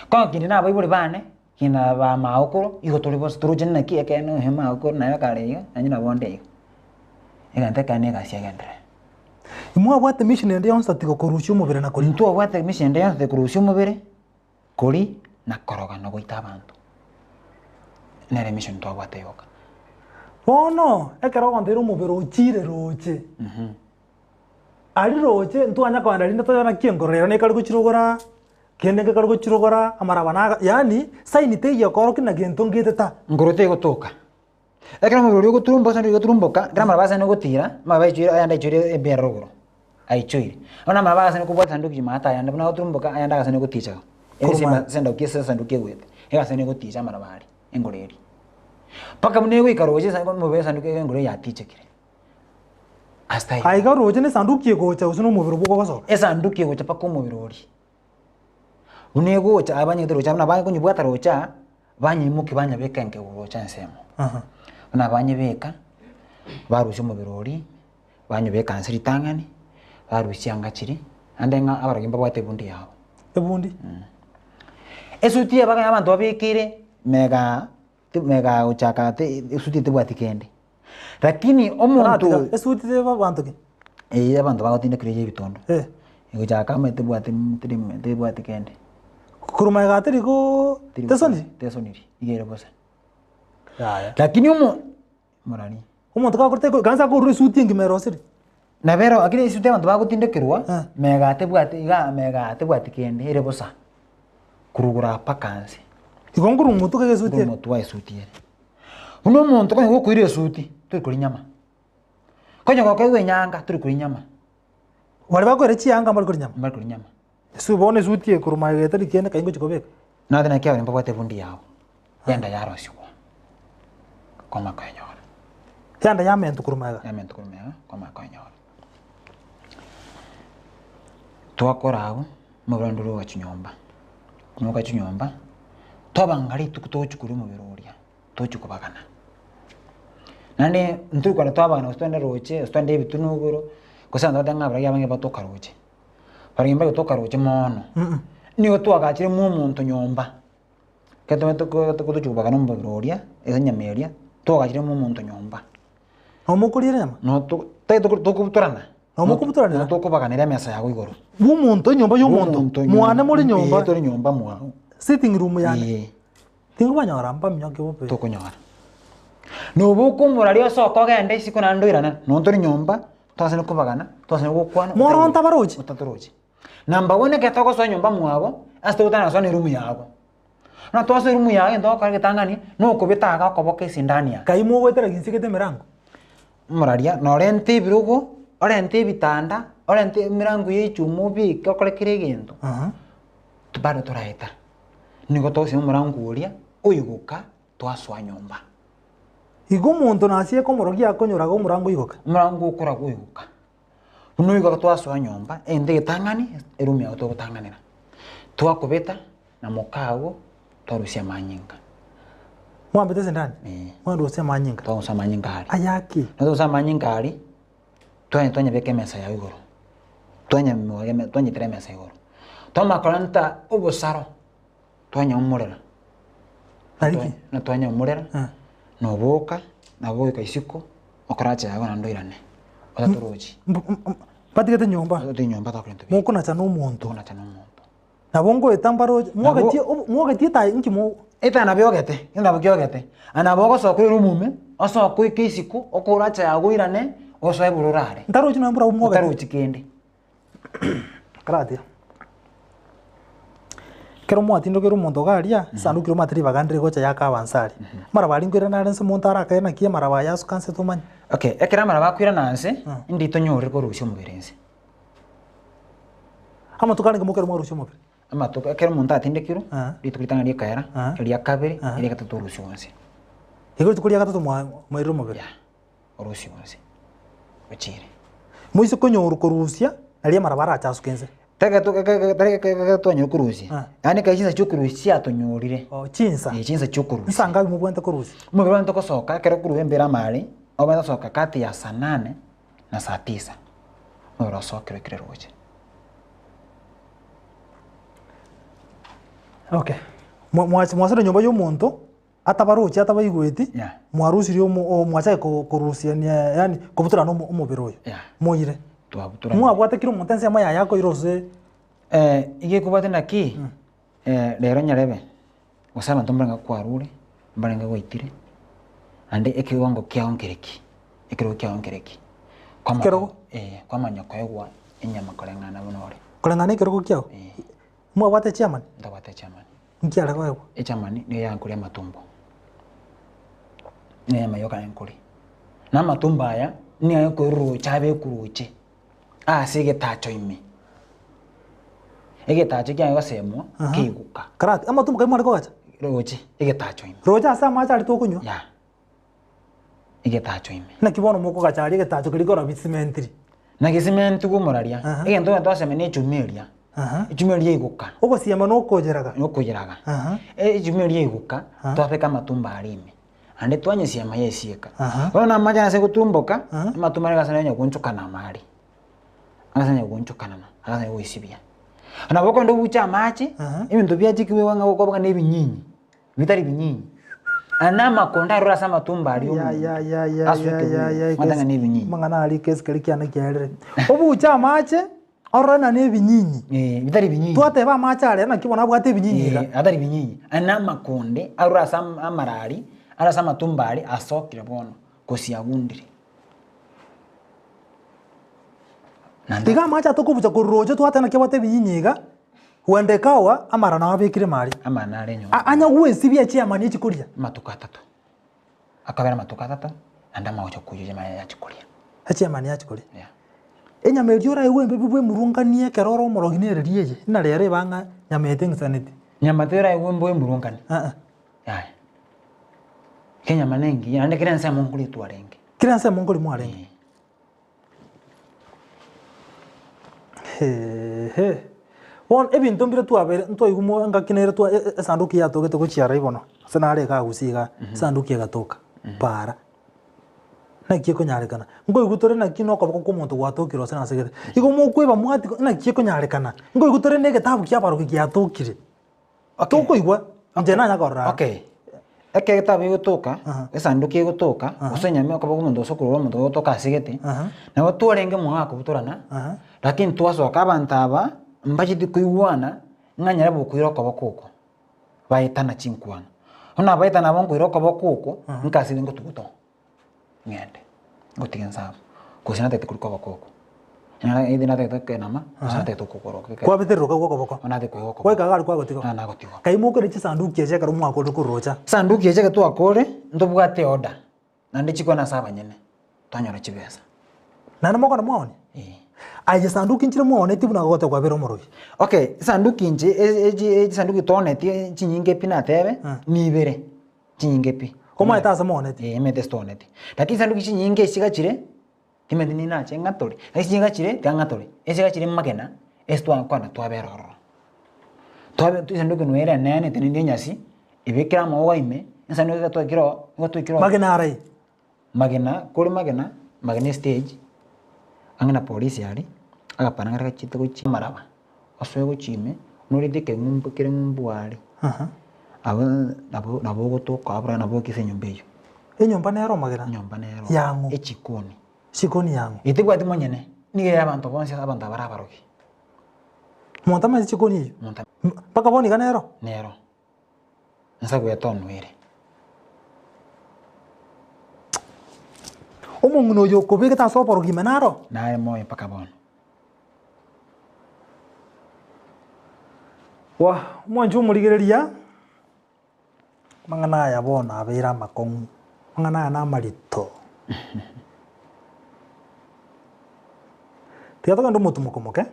Kono kende na abaibori bane, kende na ba magokoro, igo tore bonsi toroche naki ekeene oyo magokoro naye akare iga, nainche nabo nde iga. Egento ekeene egasi egenderere. Imwabwate mission ende yonsi tatiga korusia omobere na koria? Ntwabwate mission ende yonsi tatiga korusia omobere, koria na koroga na goita abanto. Nere mission twabwate yoka. Bono, ekero ogonteire omobere ochire roche, aria roche ntwanya kogenda rinde toyore naki enkoro ero nekare gochirogora, kende nkekare gochirogora, amaraba naga yaani sign teiyo ekoorokia na gento ngete ta. Nkoro tegotoka. Ekero omobere oria ogoturumba ase ogoturumboka, ekero amaraba asane gotira, amaraba aichoire ayande aichoire ebera rogoro, aichoire. Bono amaraba agasana kobwata esanduki ime ata ayande buna agoturumboka ayande agasana goticha igo. Korwa Esanduki ase esanduki egwete, egasana goticha amaraba aria, engoro eria. Mpaka buna egoika roche esa omobere esanduki engoro eywo yatichekire. Ase taiyo. Aiga roche na esanduki egocha gose na omobere bogosoka. Esanduki egocha mpaka omobere oria. Buna egocha abanyete roche buna bakonyebwata roche aa, banyeimokia banyebeka enkegu roche ensemo. Buna banyebeka, barusia omobere oria, banyobeka nse ritang'ani, barusia chianga chiria, naende ng'a abarogi mbabwate ebundi yabo. Ebundi? Esuti eye bakanya abanto babekeire mega mega gochaka ate esuti etebwati kende. Lakini omonto Tiga, esuti teba abanto ki? Eye abanto bagotindekera eye ebitondo. Eh. Egochaka ama etebwati teri tebwati kende. Korwa magega teri koo Teri tesoniri? Tesoniri, iga ere bosa. Yaya. Lakini omo morari. Omonto gakorete ko kansa akorwa esuti engima erosire. Nabo ero lakini esuti abanto bagotindekerwa, Eh. mega tebwati iga mega tebwati kende ere bosa. Korwa igoro mpaka nse. Igo nkorwa omotwe kega esuti Korwa ere. omotwe esuti ere. Buna omonto konya gokoira esuti, tori koria nyama, konya gokoigwa enyanga, tori koria nyama. Baria bakoira chianga mbari koria nyama? Mbari koria nyama. Ase bono esuti eye korwa magega etari kende kai ngochia kobeka? Nonye naki abaria mbabwate ebundi yabo, yanda yarosiwa, kwamanya koyenyora. Yanda yamentwa korwa magega? Yamentwa korwa magega, kwamanya koyenyora. Twakora abwo, omobere onde ore ogochia nyomba, ogochia nyomba, twabanga rituko togochia koria omobere oria. Tochia kobagana. Naende intwe ekero twabagana gose twende roche, gose twende ebitunu igoro, gose abanto batebe ng'a abaragio abange batoka roche. Barabwo mbari gotoka roche mono, nigo twagachire mwa omonto nyomba, ekero tobwate ko togochia kobagana omobere oria, ase enyama eria, twagachire mwa omonto nyomba. Nomokoriera enyama? No to tari toko tokobutorana. Nomokobutoranera? No tokobaganera emesa yago igoro. Bwa omonto, enyomba ya omonto, Bw'omonto mwane more nyomba. Ee, tore nyomba mwao. Sitting room yane. Ee. Tingobanyora mbaminyoke bobe. Tokonyora. Noboka omorari osoke ogende isiko naende oirane, nonye tore nyomba, twasana kobagana, twasana gokwana, Moronto abaroche? Otatorochi. Number one ekero togosoa nyomba mwabo, ase togotana gosoa na eroom yabo. Buna twasoa eroom yago egento togokora egetang'ani, nokobeta iga okoboka esindani aa. Kai mogoetera ginse gete emerango? Omoraria, norente ebirogo, orente ebitanda, orente emirango ya echuma obeke okore kera egento, bado toraeta. Nigo togosima omorango oria, oigoka, twasoa nyomba. Igo omonto nasieka omorogi akonyoraga omorango oigoka. Omorango okoraga oigoka. Buna oigoka twasoa nyomba, egento egetang'ani, eroom yago togotang'anera. Twakobeta, na moka agwo, twarusia amanyinga. Mwambete esindani? Eeh. Mwarusia amanyinga? Twarusia amanyinga aria. Aya ki? Twarusia amanyinga aria, twanya twanyabeka emesa yago igoro, twanyamwaga eme twanyetera emesa igoro. Twamanya korenta obosaro, twanyaumorera, Nari ki? na twanyaumorera, Eh. na oboka, nabo goika isiko, okoracha yago naende oirane, otatorochi. Mb- m- m- Batigete nyomba, Otige nyomba tokorenta bi- mokonacha na omonto. tokonacha na omonto. Nabo ngoeta mbaroche, Nabo- mwogetie obo- mwogetie etayi inki mo. Etaya nabo yogete, egento nabo kiogete, aye nabo ogosoka ore omume, osoke oike isiko, okoracha yago oirane, osoe buna orare. Ntarochi nonya mbura mwogete. Otarochi kende. Karatia. Ekero mwatindokire omonto iga aria, esanduki riria omanyete ribaga ndire gocha yaka abansa aria. Amaraba aria nkoirana are nse omonto arakaire naki amaraba aya asuka nse tomanye. Okay, ekero amaraba akoirana nse, ndi tonyorire korusia omobere nse. Amatuko arenge mokere mwarusia omobere. Amatuko ekero omonto atindekirwe, Ah. rituko ritang'ani rikaera, Ah. eria kabere, Ah. eria gatato orusia onsi. Igo rituko ria gatato mwa mwairire omobere. Yeah, orusia onsi, ochire. Moise konyorwa korusia, naria amaraba arache asuke nse. Tari twanyora korusia, Ah. yaani ekero chinsa chia okorusia chiatonyorire, Oh, chinsa. eh chinsa chia okorusia. Nsa ngabi mobwenerete korusia? Omobere one togosoka ekero korwa embere amare, obwenerete gosoka kati ya saa nane na saa tisa, omobere osokire okire roche. Okay. Mwa- mwa- Mwasire nyomba ya omonto, atabarochi atabaigweti, Yeah. mwarusirie omo- o- mwachake ko- korusiania yaani kobutorana omo- omobere oyo. Yeah. Moire. Twabutorana. Mwabwate kera omonto ensemo yaye akoira ase Eh, iga ekobwate naki, eh, rero nyarebe, gose abanto mbarenge kwarure, mbarenge gwaitire, naende ekewango kiago nkere ki, ekerogo kiago nkere ki. Kwamanya Ekerogo? eh, kwamanya koegwa enyama koreng'ana buna ore. Koreng'ana na ekerogo kiago? Eh. Mwabwate echairman? Ntabwate echairman. Nki are koegwa? Echairman nigo yankoria amatumbo, nigo enyama yoka yankoria. Na amatumbo aya, nigo akorurucha abe ekuruche. Ase egetacho ime, egetacho kiaye gosemwa keiguka. Karati, amatumbo karia mware kogacha? Roche, egetacho ime. Roche ase amache aria tokonywa? Yeah, egetacho ime. Naki bono mokogacha aria egetacho keria korwa bisimentiri? Na gesimenti bw'omoraria, Aha. egento ekero twasema na echuma eria, Aha. echuma eria yaiguka, Ogosiema na okoyeraga? na okoyeraga. Aha. Echuma eria yaiguka, twabeka amatumbo aria ime. Naende twanyesiama yesieka. Aha. Bono amache ase gotumboka, Aha. amatumbo aria agasana onye goonchokana amare, agasana onye goonchokanana, agasana goesibia. Nabo okogenda obuche amache, Aha. ebinto biachikigwe ng'a gokoba ng'a na ebinyinyi, bitari binyinyi. Aya na amakonda arure ase amatumbo aria Ya, omonto, ya, ya, ya, ase ya, ya, ya, ekebuyu, omanyete ng'a na ebinyinyi. Amang'ana aria ekesi keria kiane kiarire. Obuche amache, orore ng'a na ebinyinyi. Eh, bitari binyinyi. Twateba amache aria naki bono abwate ebinyinyi iga. Eh, atari binyinyi. Aya na amakonde arure ase am- amarari, arure ase amatumbo aria, asokire bono, gose agundire. Naende Iga amache atokobucha korwa roche twateba naki abwate ebinyinyi iga, huenda ekawa amara nabo abekire ime aria. amara nare enyomba. A- Anya gwesibia echiamani echi koria. Amatuko atato. Akabera amatuko atato, naende amagocha koyia enyama yaye achie koria. Echiamani achie koria. Yeah. Enyama eria oraigwe embe bwemurunganie ekero ore omorogi nereri eye, buna rero eba ng'a nyama eye teng'isaneti. Nyama teraigwe mbu emurungani. Aa. Yaya. Enyama nengiya naende kera ensemo nkoretwa arenge. Kera ensemo nkorimwa arenge. Hehe. Bono ebinto mbire twabere ntwaigwa mo engaki nere twa e- e- esanduki yatogete gochia aria bono, ase nare iga gusii igaa, esanduki egatoka, paara. Naki ekonyarekana, nkoigwa tore naki na okoboko kwa omonto gwatokire gose nase gete. Igo mokoeba mwati naki ekonyarekana, nkoigwa tore na egetabu kia abarogi giatokire. Tokoigwa, inche nanya korora. Okay. Ekero egetabu gegotoka, Aha. esanduki egotoka, gose enyama ekoba omonto gose okorora omonto ogotoka asegete, Aha. nabo twarenge omogaka kobutorana, Aha. lakini twasoka abanto aba, mbacheti koigwana, ng'a nyare bokoira okoboko oko, baetana chinkwana. Bono abaetana abwo nkoira okoboko oko, nkasire ngotuguta oo, ng'ende, ngotige nse abwo, gose natagete korwa koboko oko, either natagete kenama, gose natagete okogoro oko ekero. Kwabetererwa okagwa okoboko. Bono natagete koigwa okoboko. Gwaika iga aria kwagotiga. Bono nagotigwa. Kai mokore chisanduki echi ekero mwakorire korocha. Sanduki echi ekero twakore, ntobwate eorder, naende chikwana ase abanyene, twanyora chibesa. Naende mokona mwaonia? Eh. Aye chisanduki nchire mwaonetie buna gogote kwabera omorogi. Okay, esanduki inche e- echi echisanduki twaonetie chinyinge pi natebe, nibere, chinyinge pi. Omanyete ase mwaonetie? Eh, omanyete ase twaonetie. Lakini chisanduki chinyinge echi chigachire, timanyeti ninache ng'atore, lakini chigachire tiga ng'atore, echigachire magena, ase twakwana twabera ororo. Twabe esanduki noyo ere enene etenenire enyasi, ebekire amaoga ime, esanduki ekero twakire oo, nigo twekire oo. Magena arai? Magena, kore magena, magena estage, ang'e na polisi aria, agapana karia gachiete gochia amaraba, osoe gochia ime, norente ekeng'umbu kere ng'umbu aria, abwo nabo nabo ogotoka abwo nabo ogoika ase enyomba eywo. Enyomba nero magena? Enyomba nero. Yang'o? Echikoni. Chikoni yang'o? Etebwati monyene, nigo ere abanto bonsi ase abanto abare abarogi. Monto amaete chikoni eywo? Monto Mpaka bono iga nero? Nero. Nase gwetonoire. Omong'ina oyo okobegete ase oborogi ime naro? Nare moyo mpaka bono. Wah, omwanchi omorigereria, amang'ana aya bono abeire amakong'u, amang'ana aya namarito. Tiga togende omotumoko moke,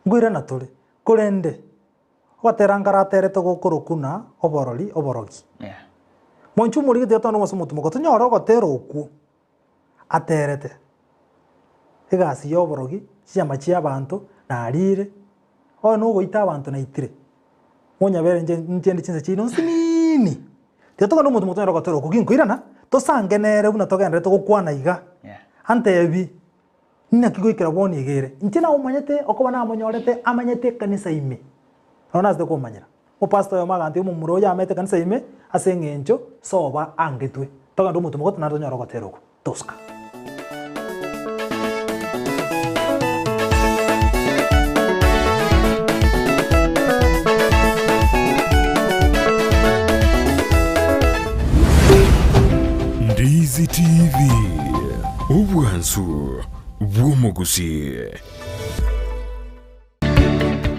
nkoirana tore, korende. Ogotera nkaraterete gokorokwa ng'a oborori oborogi. Mwanche omorigete tiga togende ase omotumoko tonyore ogotera okwo aterete, egasi ya oborogi, chinyama chia abanto narire, onye na ogoita abanto naitire, monyabere inche nchende chinsa chiaino nsinini. Tiga togende omotumoko tonyore ogotera okwo, ginkoirana, tosange nere buna togenderete gokwana iga, antebi. Naki goikera bono iga ere, inche namomanyete, okoba namonyorete, amanyete ekanisa ime. Nonya nasete komanyera. Omopastor oyomo agantebia omomura oyo amete ekanisa ime ase eng'encho soba angetwe. Togende omotwe mogote naende tonyore ogotera okwo. Tosuka. Ndizi TV, obwansu bw'omogusii.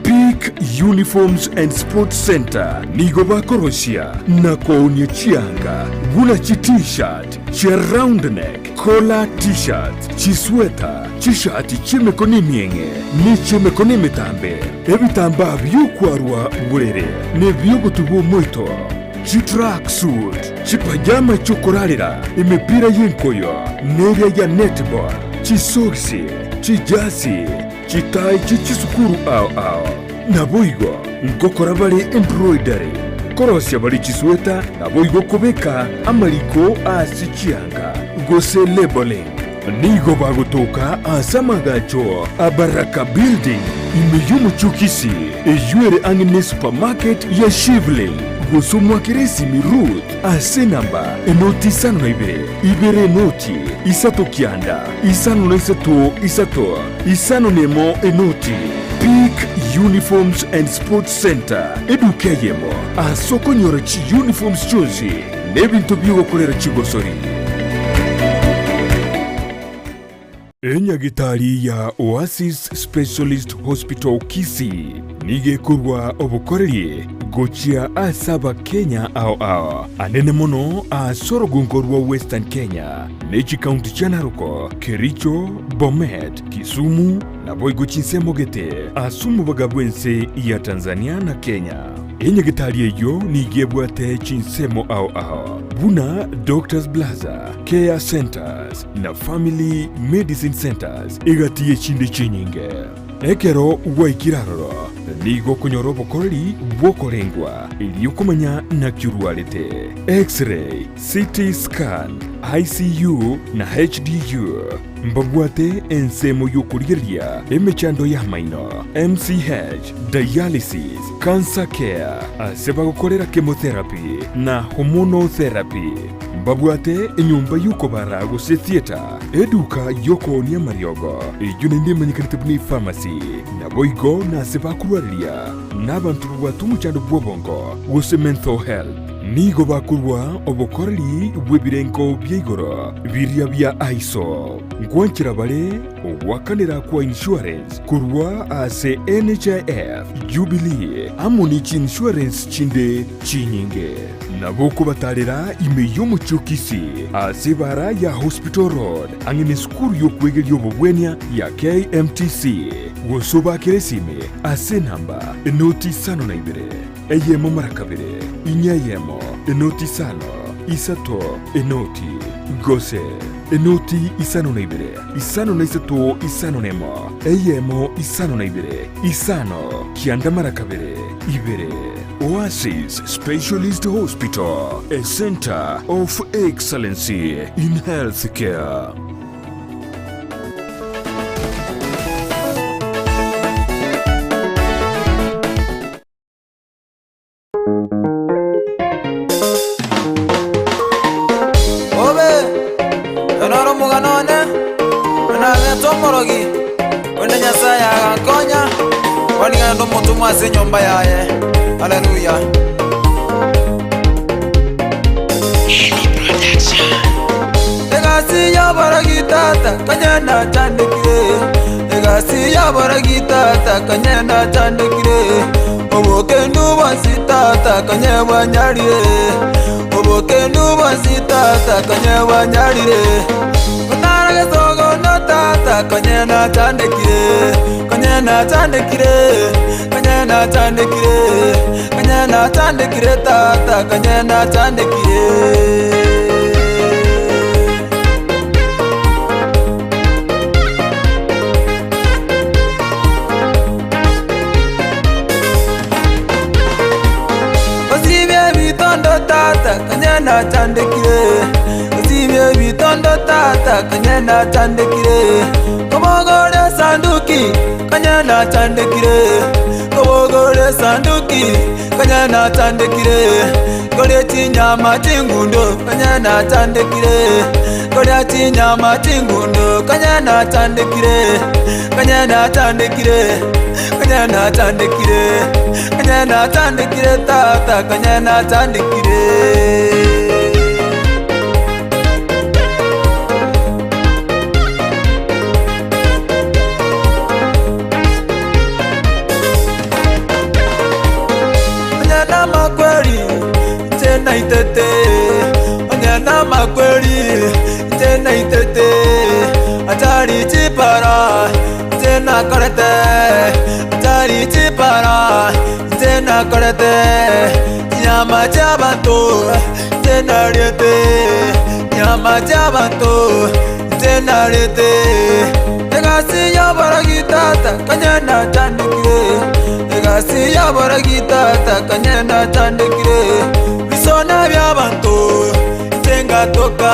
Peak Uniforms and Sports Centre nigo bakorosia na koonia chianga buna chi T-shirt, chia round neck, collar T-shirts, chisweta, chishati chi'emekono emieng'e ne chi'emekono emetambe, ebitambaa bi'okwarwa borere na ebi'ogotuba omoito, chitrack suit, chipajama chi'okorarera, emepira y'enkoyo neria ya netball, chisogisi, chijasi, Chitai chie chisukuru ao ao. Naboigo ngokora bare embroidery, korosia bare chisweta, naboigo kobeka amariko ase chianga, gose labelling. Nigo bagotoka ase amagacho a Baraka Building, ime y'omochie o Kisii, eyio ere ang'e ne supermarket ya Shivling. Gose omwakere esimi Ruth ase enamba enoti isano na ibere, ibere enoti, isato kianda, isano na isato isato. Isano nemo enoti, Peak Uniforms and Sports Centre, eduka eyemo ase okonyora chiuniforms chionsi na ebinto bi'ogokorera chigosori. Enyagitari ya Oasis Specialist Hospital Kisii nigo ekorwa obokoreri gochia ase Abakenya ao ao, anene mono ase orogongo rwa Western Kenya ne chikaunti chia Narok, Kericho, Bomet, Kisumu, naboigo chinsemo gete ase omobaga bw'ense ya Tanzania na Kenya. Enyagetari eyio nigo ebwate chinsemo ao ao buna Doctors Plaza, Care Centers na Family Medicine Centers egati y'echinde chinyinge. Ekero gwaikire aroro, nigo okonyora obokoreri bw'okorengwa erio komanya naki orwarete, X-ray, CT scan, ICU na HDU. Mbabwate ensemo y'okorigereria emechando y'amaino, MCH, dialysis, cancer care, ase bagokorera chemotherapy na hormonal therapy. Mbabwate enyomba y'okobara gose theatre, eduka y'okoonia amariogo, eyio naende emanyekanete buna epharmacy, naboigo nase bakorwareria nabanto babwate omochando bw'obongo gose mental health. Nigo bakorua obokoreri bw'ebirengo bia igoro biria bia ISO. Nkwanchera bare ogoakanera kwa insurance korwa ase NHIF, Jubilee amo ne chiinsurance chinde chinyinge. Nabo okobatarera ime y'omochie o Kisii ase ebara ya Hospital Road ang'e nesukuru y'okwegeria obobwenia ya KMTC gose obakere esimi ase enamba enoti isano na ibere eyemo mara kabere inya eyemo enoti isano isato enoti gose enoti isano na ibere isano na isato isano na emo eyemo isano na ibere isano kianda mara kabere ibere. Oasis Specialist Hospital, a center of excellency in healthcare. Obe, oyo noro omogano one, oyo nabete omorogi, korende Nyasae agankonya, bono nigo inde omotomwa ase enyomba yaye. Haleluya. Egasi y'oborogi tata konya nachandekire, egasi y'oborogi tata konya nachandekire, obokendu bwonsi tata konya bwanyarire, obokendu bwonsi tata konya bwanyarire. Gotara gesogono tata konya nachandekire, konya nachandekire, konya nachandekire, konya nachandekire tata konya nachandekire. Osibie ebitondo tata konya nachandekire, osibie ebitondo tata konya nachandekire, kobogore esanduki konya nachandekire, kobogore. esanduki, konya natandekire, Koria chinyama chingundo, konya natandekire, Koria chinyama chingundo, konya natandekire, Konya natandekire, konya natandekire, Konya natandekire tata, konya natandekire. Onye namakweri nche naitete, onye namakweri nche naitete, achari chipara nche nakorete, achari chipara nche nakorete, chinyama chiabanto nche nariete, chinyama chiabanto nche nariete. Egasi y'oboragi tata konya nachandekire, egasi y'oboragi tata konya nachandekire, bisona bi'abanto inche ngatoka,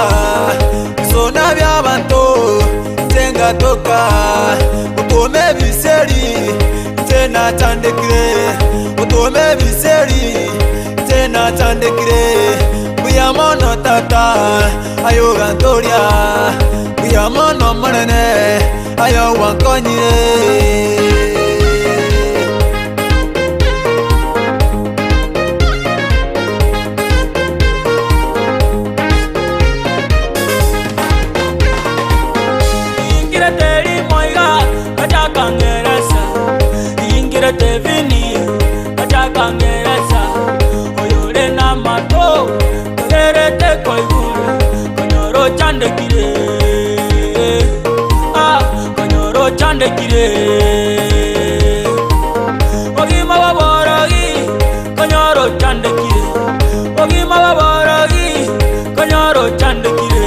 bisona bi'abanto inche ngatoka, otome ebiseri inche nachandekire, otome ebiseri inche nachandekire, mbuya mono tata aye ogantoria, mbuya mono Omonene aye gwankonyire. Ingirete rimo iga gachaka ngeresa, ingirete vini gachaka ngeresa, oyore namato togerete koigure, konyora ochandekire, ah, konyora ochandekire. Bogima bwa borogi konyora ochandekire, bogima bwa borogi konyora ochandekire,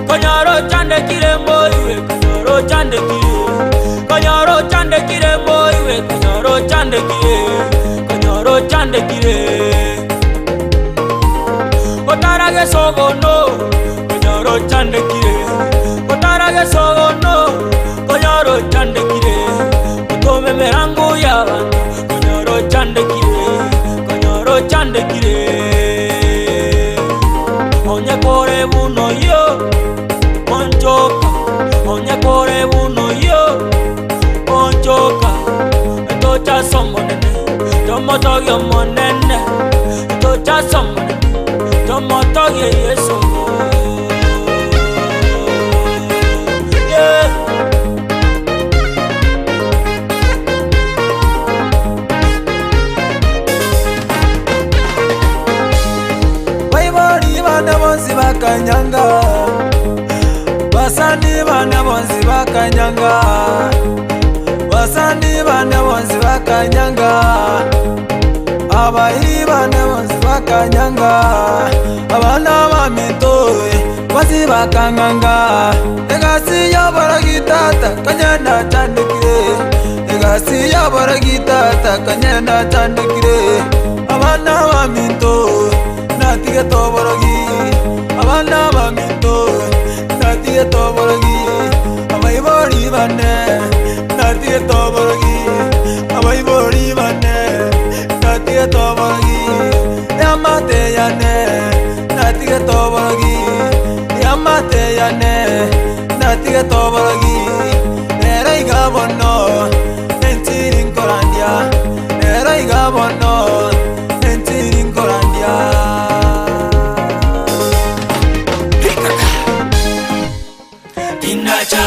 konyora ochandekire mboiwe, konyora ochandekire, konyora ochandekire mboiwe, konyora ochandekire, konyora ochandekire. Otarage sogono, konyora ochandekire, otarage sogono, konyora ochandekire, otome merango y'abanto, konyora ochandekire, konyora ochandekire. Onye kore buno yo, onchoka, onye kore buno yo, onchoka, etocha somonene, tomotogi omonene, etocha somonene, tomotogi Yeso. Yeah. Baibori bane bonsi bakanyanga, basani bane bonsi bakanyanga, basani bane bonsi bakanyanga, abairi bane bonsi bakanyanga, abana baminto bonsi bakang'anga, egasi y'oboragi tata konya nachandekire, egasi y'oboragi tata konya nachandekire, abana baminto natigete oborogi, abana baminto natigete oborogi, abaibori bane natigete oborogi, abaibori bane natigete oborogi, eamate yane natigete oborogi, eamate yane natigete oborogi, nere iga bono nenchiri nkorandia, nere iga bono nenchiri nkorandia. Tinacha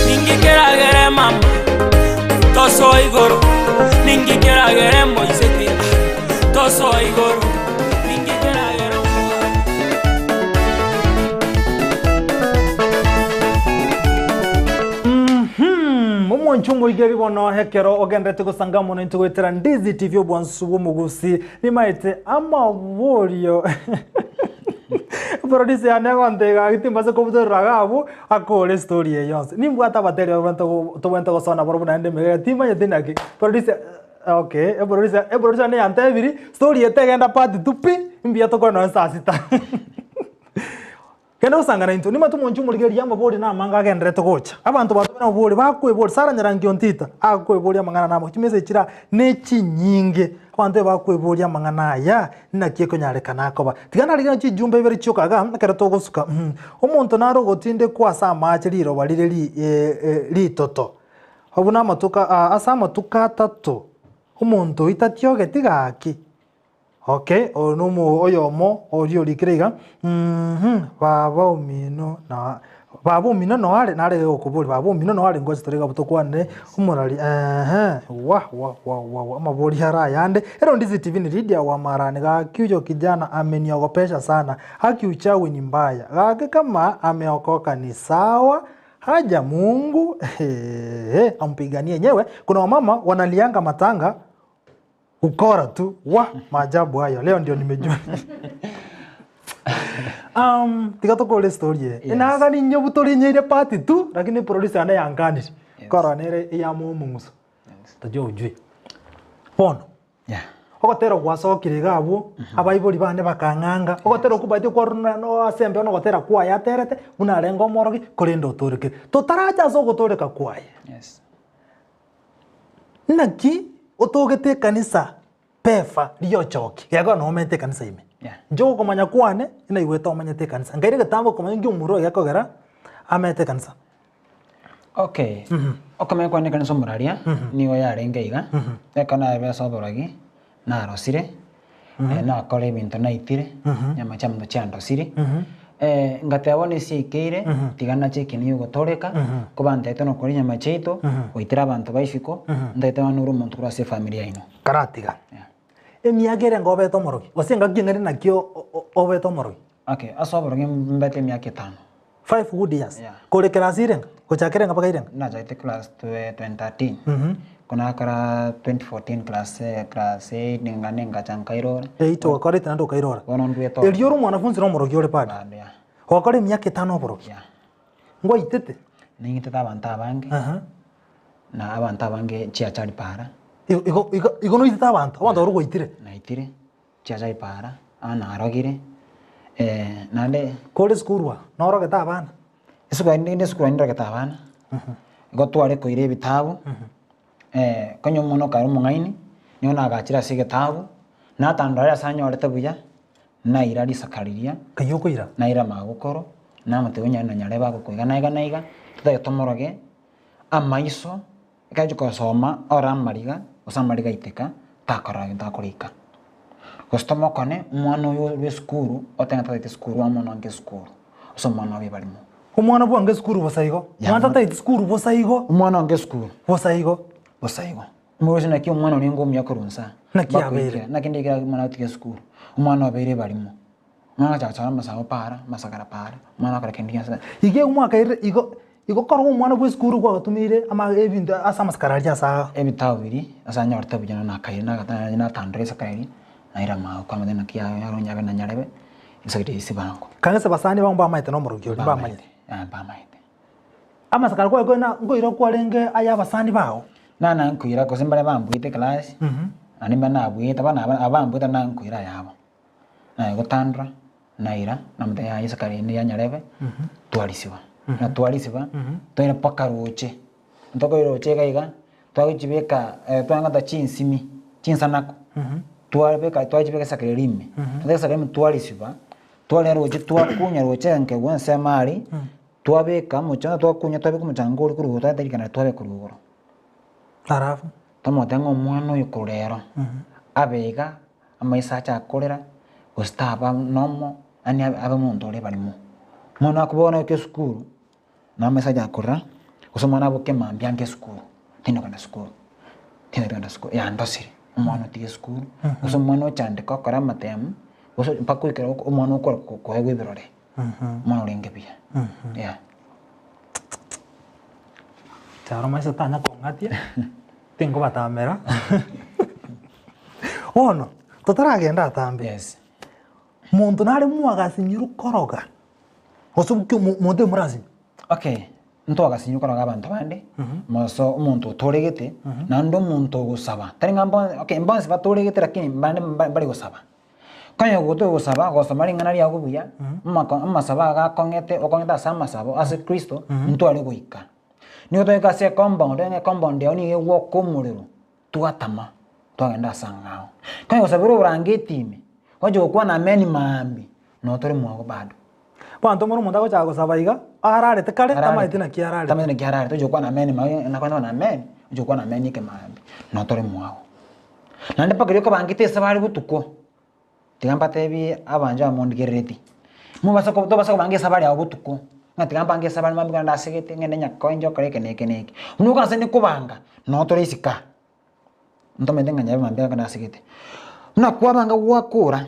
Ningikeragere mama Toso igoro Ningikeragere moiseke Toso igoro Ningikeragere Omwancho omorigeri bono ekero ogenderete gosanga mono intwe goetera Ndizi TV obwansu bw'omogusi nimaete amaborio producer yane agontega gaki timbase kobutorera iga abwo akore estory eye yonsi. Nimbwate abateri babwate tobwenerete gosona barobwo naende emegega timanyeti naki. Producer okay eproducer eproducer yane yantebiri story eye tegenda part two pi, mbuya tokore nonye saa sita. Genda gosangana intwe, nimanyete omonche omorigereria amabori na amange agendererete gocha. Abanto batomire amabori bakweboria, Sarah Nyarangi Ontita akweboria amang'ana namo, chimessage chire aa nechinyinge. Abanto ebakweboria amang'ana aya, naki ekonyarekana akoba. Tiga narigereria chijumbe ibere chioka igaa, ekero togosuka mh, omonto nare ogotindekwa ase amache riroba rire ri ritoto, buna amatuko aa ase amatuko atato, omonto oyio tatiogeti gaki. Okay, oyo nomo oyomo oria orikire iga, mh, baba omino na baba omino noare nare gokoboria baba omino noare ngocha tore iga abwo tokwanere omorari eeh wah wah wah wah wah amabori are ayande. Ero Ndizi TV ni Lydia wa Marani gaki huyo kijana ameniogopesha sana, haki uchawi ni mbaya, gaki kama ameokoka ni sawa, haja Mungu eeh ampiganie enyewe, kuna wamama wanalianga matanga Ukora tu wah maajabu hayo leo ndio nimejua um, tiga tokore story eye Yes. enaga ninyobu torinyeire part tu lakini producer yane yankanire Yes. korora nere eyamo omong'uso tajua ujue bono Yeah. ogotera gwasokire iga abwo abaibori bane bakang'anga ogotera okwo baete kwarure no ase embeo na ogotera kwaye aterete buna arenge omorogi korende otorekire totaracha ase ogotoreka kwaye Yes. Naki otogete ekanisa pefa riochoki, gekogera nomenyete ekanisa ime. Yeah. Inche ogokomanya kwane, naigwete omenyete ekanisa. Nkaira egetambo komanya nki omurwa oyo gekogera amenyete ekanisa. Okay, okomenya kwane ekanisa omoraria, nigo yarenge iga, ekero nabe ase oborogi, narosire, nakora ebinto naitire, nyama chiamonto chiandosire, ngateba bono ase yaikeire, tiga nache ekina giogotoreka, ko bantaete nokoria enyama chiaito, goitera abanto ba isiko, ntaete bono ore omonto korwa ase efamiri yaino. Karatiga. Emiaka ere enga obete omorogi, gose engaki eng'ana naki obete omorogi? Okay, ase oborogi mbete emiaka etano. Five good years. Yeah. Kore class irenga? Gochakera enga mpaka irenga? Nachagete class 2013. Konakora 2014 class class 8 ningane ngacha nkairora. Eight ogakora eight naende okairora. Bono ndwete Erio ore omwanafunzi na omorogi ore bado. Bado yeah. Ogakora emiaka etano oborogi. Yeah. Ngwaitete? Ning'itete abanto abange. Aha. Na abanto abange chiachari para. Igo igo igo igo noitete abanto, abanto baria gwaitire? Naitire. Chiacha epaara, aa narogire, naende. Kore esukuru aa, norogete abana? Esukuru aye ninde esukuru aye nindogete abana, igo tware koira ebitabu, konya omwana okare omong'aini, nigo nagachire ase egetabu, natandora ase anyorete buya, naira risaka riria, Kayio okoira? naira magokoro, namotebia onye na nyarebe agokoiga naiga naiga, totagete tomoroge amaiso. Ekero ochia kosoma ore amariga, gose amariga aiteka, takorora gento akorika. Gose tomokone omwana oyo bwa esukuru, otebe ng'a tataeti esukuru amo nonya esukuru, ase omwana obe barimo. Omwana bwange esukuru bosa igo? Ya, Mwana tataeti sukuru bosa igo? Omwana onge esukuru. Bosa igo? Bosa igo. Omoroche naki omwana oria onge omuya korwa nsa, Naki abeire? bakoikera, naki ndikera omwana gotiga esukuru, omwana obeire ebarimo. Omwana agacha gochora amasabo paara, amasakara paara, omwana akora kende gionsi. Iga omwaka igo Igo korwa omwana bw'esukuru gwagatomeire ama ebinto ase amasakara aria ase aa. Ebitabu biria ase anyorete buya na nakaira nagata natandora esakara eria, naira amagoko amate naki yaye abe na nyarebe, esakara eria esibango. Kang'ese basani bao mbamaete na omorokia oria, mbamanyete. Mbamaete, mbamaete. Amasakara kwaye kwena nkoira kwarenge aya abasani bao. Nana nkoira gose mbare bambuete eclass, naende mbare nabuete bono aba abambuete nankoira ayabo. Naye gotandora, naira, namotebia yaya esakara eye neya nyarebe, twarisiwa. Na twarisiwa, twaira mpaka roche, ntokoira roche iga iga, twagochibeka twang'ata chinsimi, chinsanako, twabeka twachibeka esakara eria ime, twabeka esakara ime twarisiwa, twarina roche twakunya roche enkegwa ensemo aria, twabeka omochanga twakunya twabeka omochanga oria korwa igoro twareta rikana twabeka korwa igoro. Alafu? Tomotebia ng'a omwana oyo korwa rero, abe iga. Amaiso ache akorera, gose taba nomo, yaani abe omonto ore barimo. Omwana akobona goika esukuru, na amaiso ache akorera, gose omwana aboke mambia ange esukuru, tindi kogenda sukuru, tindi kogenda sukuru, yandosire, omwana otige esukuru, gose omwana ochandeka okora amatemu, gose mpaka oikere omwana okore koegwa ebirore, omwana orenge buya, yeah. Charo maiso tanya kong'atia, tinkobatamera. Bono, totaragenda atambe, Yes. monto nare mwagasinyiru koroga, gose ki monto oyo morasinyi? Okay, ntwagasinyiru koroga abanto bande, moso omonto otoregete, naende omonto ogosaba, tari ng'a mbo okay mbonsi batoregete lakini mbande mbari gosaba. Konya gotogosaba, gosoma ring'ana riago buya, amako amasabo iga akong'ete okong'ete ase amasabo ase kristo, ntware goika. Nigo togoika ase ecompound, onye ecompound yago nigo egwoka omorero, twatama, twagenda ase ang'ao. Konya gosabera oborangeti ime, gwacha gokwana amen maambia, noo tore mwago bado. Abanto mbare omonto agochaka gosaba iga, ararete kare, tamanyeti naki ararete. Tamanyeti naki ararete, oche gokwana amen maambia, nakwana amen, oche gokwana amen ekemaambia, noo tore mwago. Naende mpaka riria okobangete esabari botuko, tiga mbatebie abanchwa aba mondigerereti, mobasa ko tobasa kobanga esabari yago botuko, ng'a tiga mbange esabari mambia ekero ndasegete ng'ende nyakoe inche okore eke na eke na eke. Buna okoansa inde kobanga, noo tore isiko aa, ntomanyete ng'a nyabe mambia ekero ndasegete. Buna kwabanga gwakora,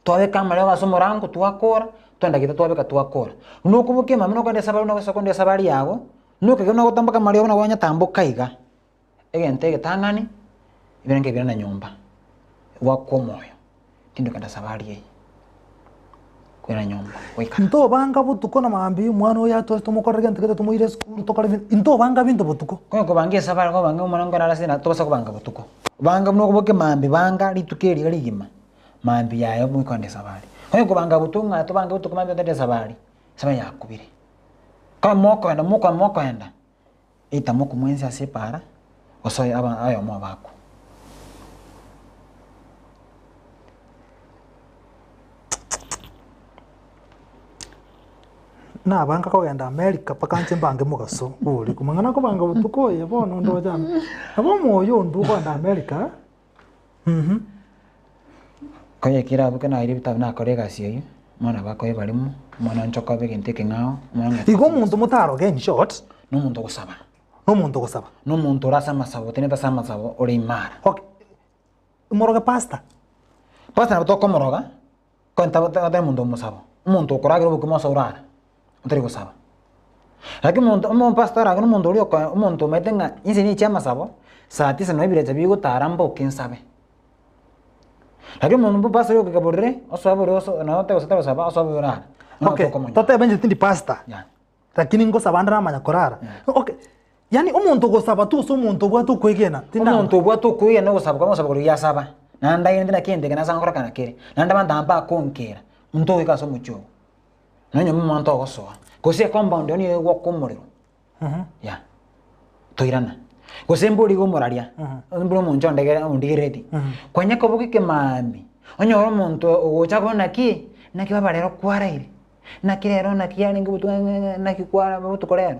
twabeka amariogo ase omorango twakora, twenda gete twabeka twakora. Buna okobokia mambia nokogenda esabari buna ogosoka onde esabari yago, buna okogenda buna ogotamboka amariogo buna kwanyatamboka iga. Egento egetang'ani, ebirenge bire na nyomba, gwakwa omoyo, tindi kogenda safari eye, koira nyomba goika. Ntobanga botuko na mambia omwana oyo atware tomokorere gento gete tomoire esukuru tokore binto, intobanga binto botuko. Konya kobanga esafari kobanga omwana nkorara ase na tobasa kobanga botuko. Banga buna okobokia mambia banga rituko eri iga rigima, mambia yaye moikogenda esafari. Konya kobanga botuko ng'a tobange botuko mambia togende esafari, esafari yakobire. Konya mokoenda mokoenda mokoenda. Ita mokomwensi ase epaara, gose oyo aba oyomo obakwe. Nabanga kogenda America mpaka inche mbange mogaso bori, komang'ana akobanga botuko oye bono ndoche amo, nabo omoyo onde okogenda America mh. Konya ekero abwo ekero naeire ebitabu nakora egasi eywo, omwana bakoe ebarimo, omwana onchoke obe egento ekeng'ao, omwana ong'e Igo omonto motaroge in short. Na omonto ogosaba. Na omonto ogosaba. Na omonto ore ase amasabo, otenenete ase amasabo ore imara. Okay, moroge pastor. Pastor nabo tokomoroga, kwani taba tari omonto omosabo, omonto okoragera obokima ase orara, otari gosaba. Lakini omonto omopastor oragere omonto oria okoe omonto omanyete ng'a inse niche amasabo, saa tisa nabo ebirecha bigotara mboke nsabe. Lakini omonto omopastor oria ogoika borere, osoe borere oso nabo otari gosaba otari gosaba osoe borere orare. Bono Okay, tokomonyora. totebe inche tindi pastor. Yeah. Lakini ngosaba ande namanya korara. Okay, yaani omonto ogosaba tu ase omonto obwate okwegena, tindaba. Omonto obwate okwegena ogosaba kwaye ogosaba koria asaba, naende aigente naki kende eke nase ngokorekana kere, naende abanto aba mbakonkera, monto ogoika ase omochie ogo, nonye omonto ogosoa, gose ecompound eywo nigo egwoka omorero, yeah, toirana. Gose mbori iga omoraria, mbori omonche ondegere ondigerereti, konya koboka ekemaambia, onyore omonto ogocha bono naki, naki baba rero kwaraire. Naki rero naki yarenge botuko ng'a naki kwara botuko rero,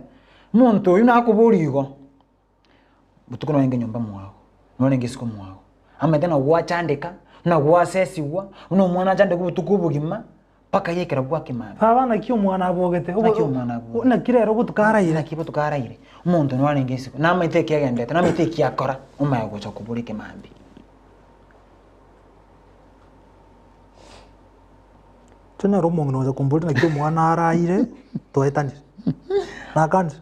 omonto oyio nakoboria igo, botuko norenge nyomba mwago, norenge isiko mwago, amaete nabo gwachandeka, buna gwasesigwa, buna omwana achandeke obotuko obogima, mpaka yaikera bwake mambia. Baba naki omwana abogete, Naki omwana abogete. naki rero botuko araire. Naki botuko araire, omonto narenge isiko, namaete eki agendete, namaete eki akora, omanye gocha koboria ekemambia. Tonyare omong'ina ocha komboria naki omwana araire, twaetanire. Nakanire.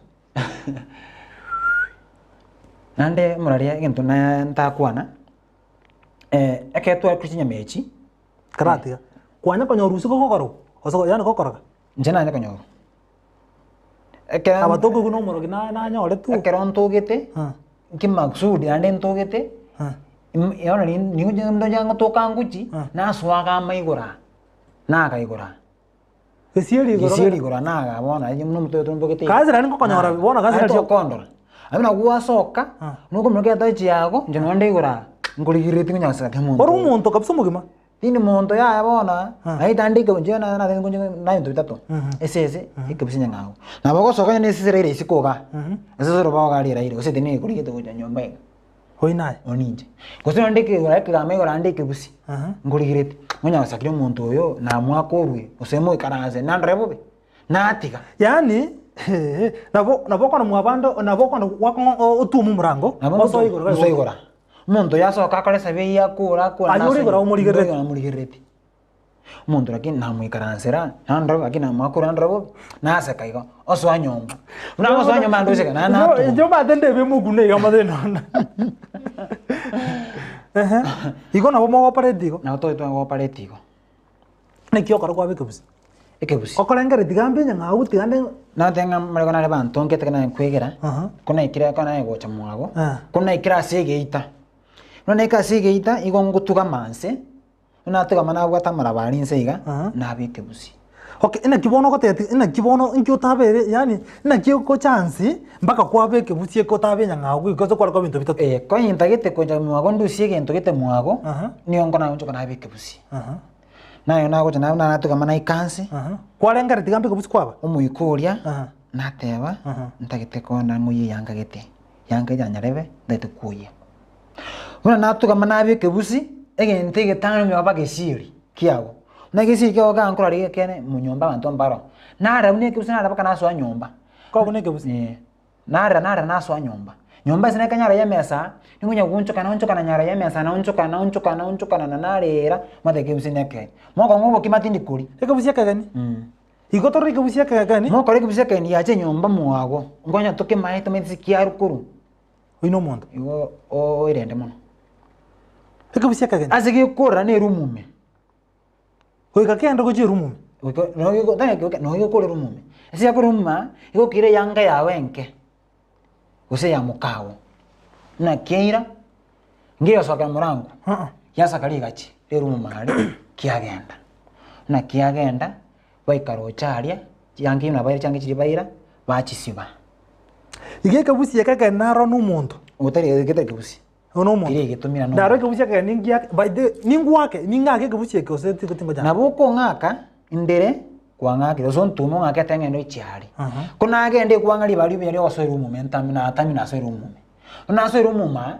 Naende omoraria egento na ntakwana, ekero twakorwa chinyama echi, Karatiga, kwanya konyora usiku gokoroga, gose yaani gokoroga. Inche nanye konyorwa. Ekero Aba tokoigwa na omorogi na nanyoretwe. ekero ntogete, kimakusudi naende ntogete, bono nigo ngotoka ngochi, nasoa iga amaigoro aa, nagaigora aa. Gesieri igoro. Gesieri igoro aa nagaa bono aye buna omonto oyo ntogete iga. Gasi naende ngokonyora bono gasi Naende nario. tokondora, abwo nabo gwasoka, nokomanya etochi yago, inche nonde igoro aa, nkorigereretie nkonya goseka kera omonto. Ore omonto kabisa omogima. Tindi monto yaya bono, aye tandike inche na- na- na ebinto bitato, esese, ekebusi nyang'au. Nabo ogosoka onye na esese eraire isiko igaa, esese oroba iga aria eraire gose tindi ekorigete gocha nyomba iga, Oyio naye. oyio ninche. Gose nonye ekegoro ekegamba igoro naende ekebusi, nkorigereti, nkonya gosakera omonto oyo namoaka orwe, gose moikaranse nandore bobe, natiga. Yaani, nabo nabo okona mwabande nabo okona gwakong'a otuoma omorango, Nabo osoe igoro osoe igoro. Omonto oyo asoke akore esabu eyio akore akore Aye ore igoro amorigerereti. amorigerereti. Omonto lakini namoikaransera, nandore lakini namoakora nandore bobe, naseka igo, osoa nyomba. Buna agosoa nyomba naende oseke naende Inche natuma. inche omanyete ndebe omoguna iga amanyete nonye. Ehe, igo nabo mogopareti igo. Nabo togoetwa gopareti igo. Naki okora kwaba ekebusi? Ekebusi. Okorengereria tiga mbe enyang'au tiga nde. Natoe ng'a amariko nare bantonkete ekero naye nkwegera, Aha. ko naikire ekero naye gocha mwago, Ah. ko naikire ase egeita, bono naika ase egeita igo ngotugama nse, Buna natugama nabwate amaraba aria inse iga, Aha. nabeka ebusi. Okay, naki bono ogotebeti naki bono inki otabere yaani naki ogochance mpaka kwabeka ebusi eke otabe enyang'au goika ase kwareka ebinto bitato. Eh, konya ntagete kocha mwago ndusie egento gete mwago, Aha. nigo nkonagochoka nabeka ebusi. Aha. Naye nagocha na buna natugama naika nse, Aha. Kwarengera tiga mbeke ebusi kwaba? omoika oria, Aha. nateba, Aha. ntagete kogenda ng'oyie eyanga gete, yanga ya nyarebe, ntagete kwoyia. Buna natugama nabeka ebusi, egento egetang'ani onye oba gesieri kiago, buna egesieri kiago gankora rigia ekeene monyomba abanto mbaro, narera buna ekebusi narera mpaka nasoa nyomba. Kwaba buna ekebusi? Eh, narera narera nasoa nyomba. Nyomba ase nakanyara ya emesa, nigo onya goonchokana onchokana nyara ya emesa naonchokana onchokana onchokana na narera, mate ekebusi nekegeni. Mokong'u obokima tindi koria. Ekebusi ekegeni? Igo torore ekebusi ekegeni? Mokore ekebusi ekegeni giacha enyomba mwago, nkonya tokemaete tomanyete ase kiarwa korwa. Oyio nomonto. Igo oirende mono. Ekebusi ekegeni. Ase gekorera na erumu ime. Goika kende gochia erumu ime. Goika nonye gekore erumu ime. Ase gekore erumu ime, igo kere eyanga yago enke, gose eya mokao, buna keira, ngegosoka morango, giasoka rigachi ria erumu ime aria, kiagenda. Buna kiagenda, baika roche aria, chianga ime nabaira chianga chiria baira, bachisiba. Iga ekebusi eke ekegeni naro na omonto. Otari getari kebusi. Oyo na omonto. Kere egetomera na Naro omonto. ekebusi ekegeni ngiake by the ningwake ning'ake ekebusi eke gose tigo tingochaka. Nabo okong'aka indere kwang'akire gose ontume ong'ake ete ng'ende oiche aria. Aha. Ko nagenda ekwang'a ribaga ribuya riogosoera omume ntame natame nasoera omume. Buna nasoire omume aa,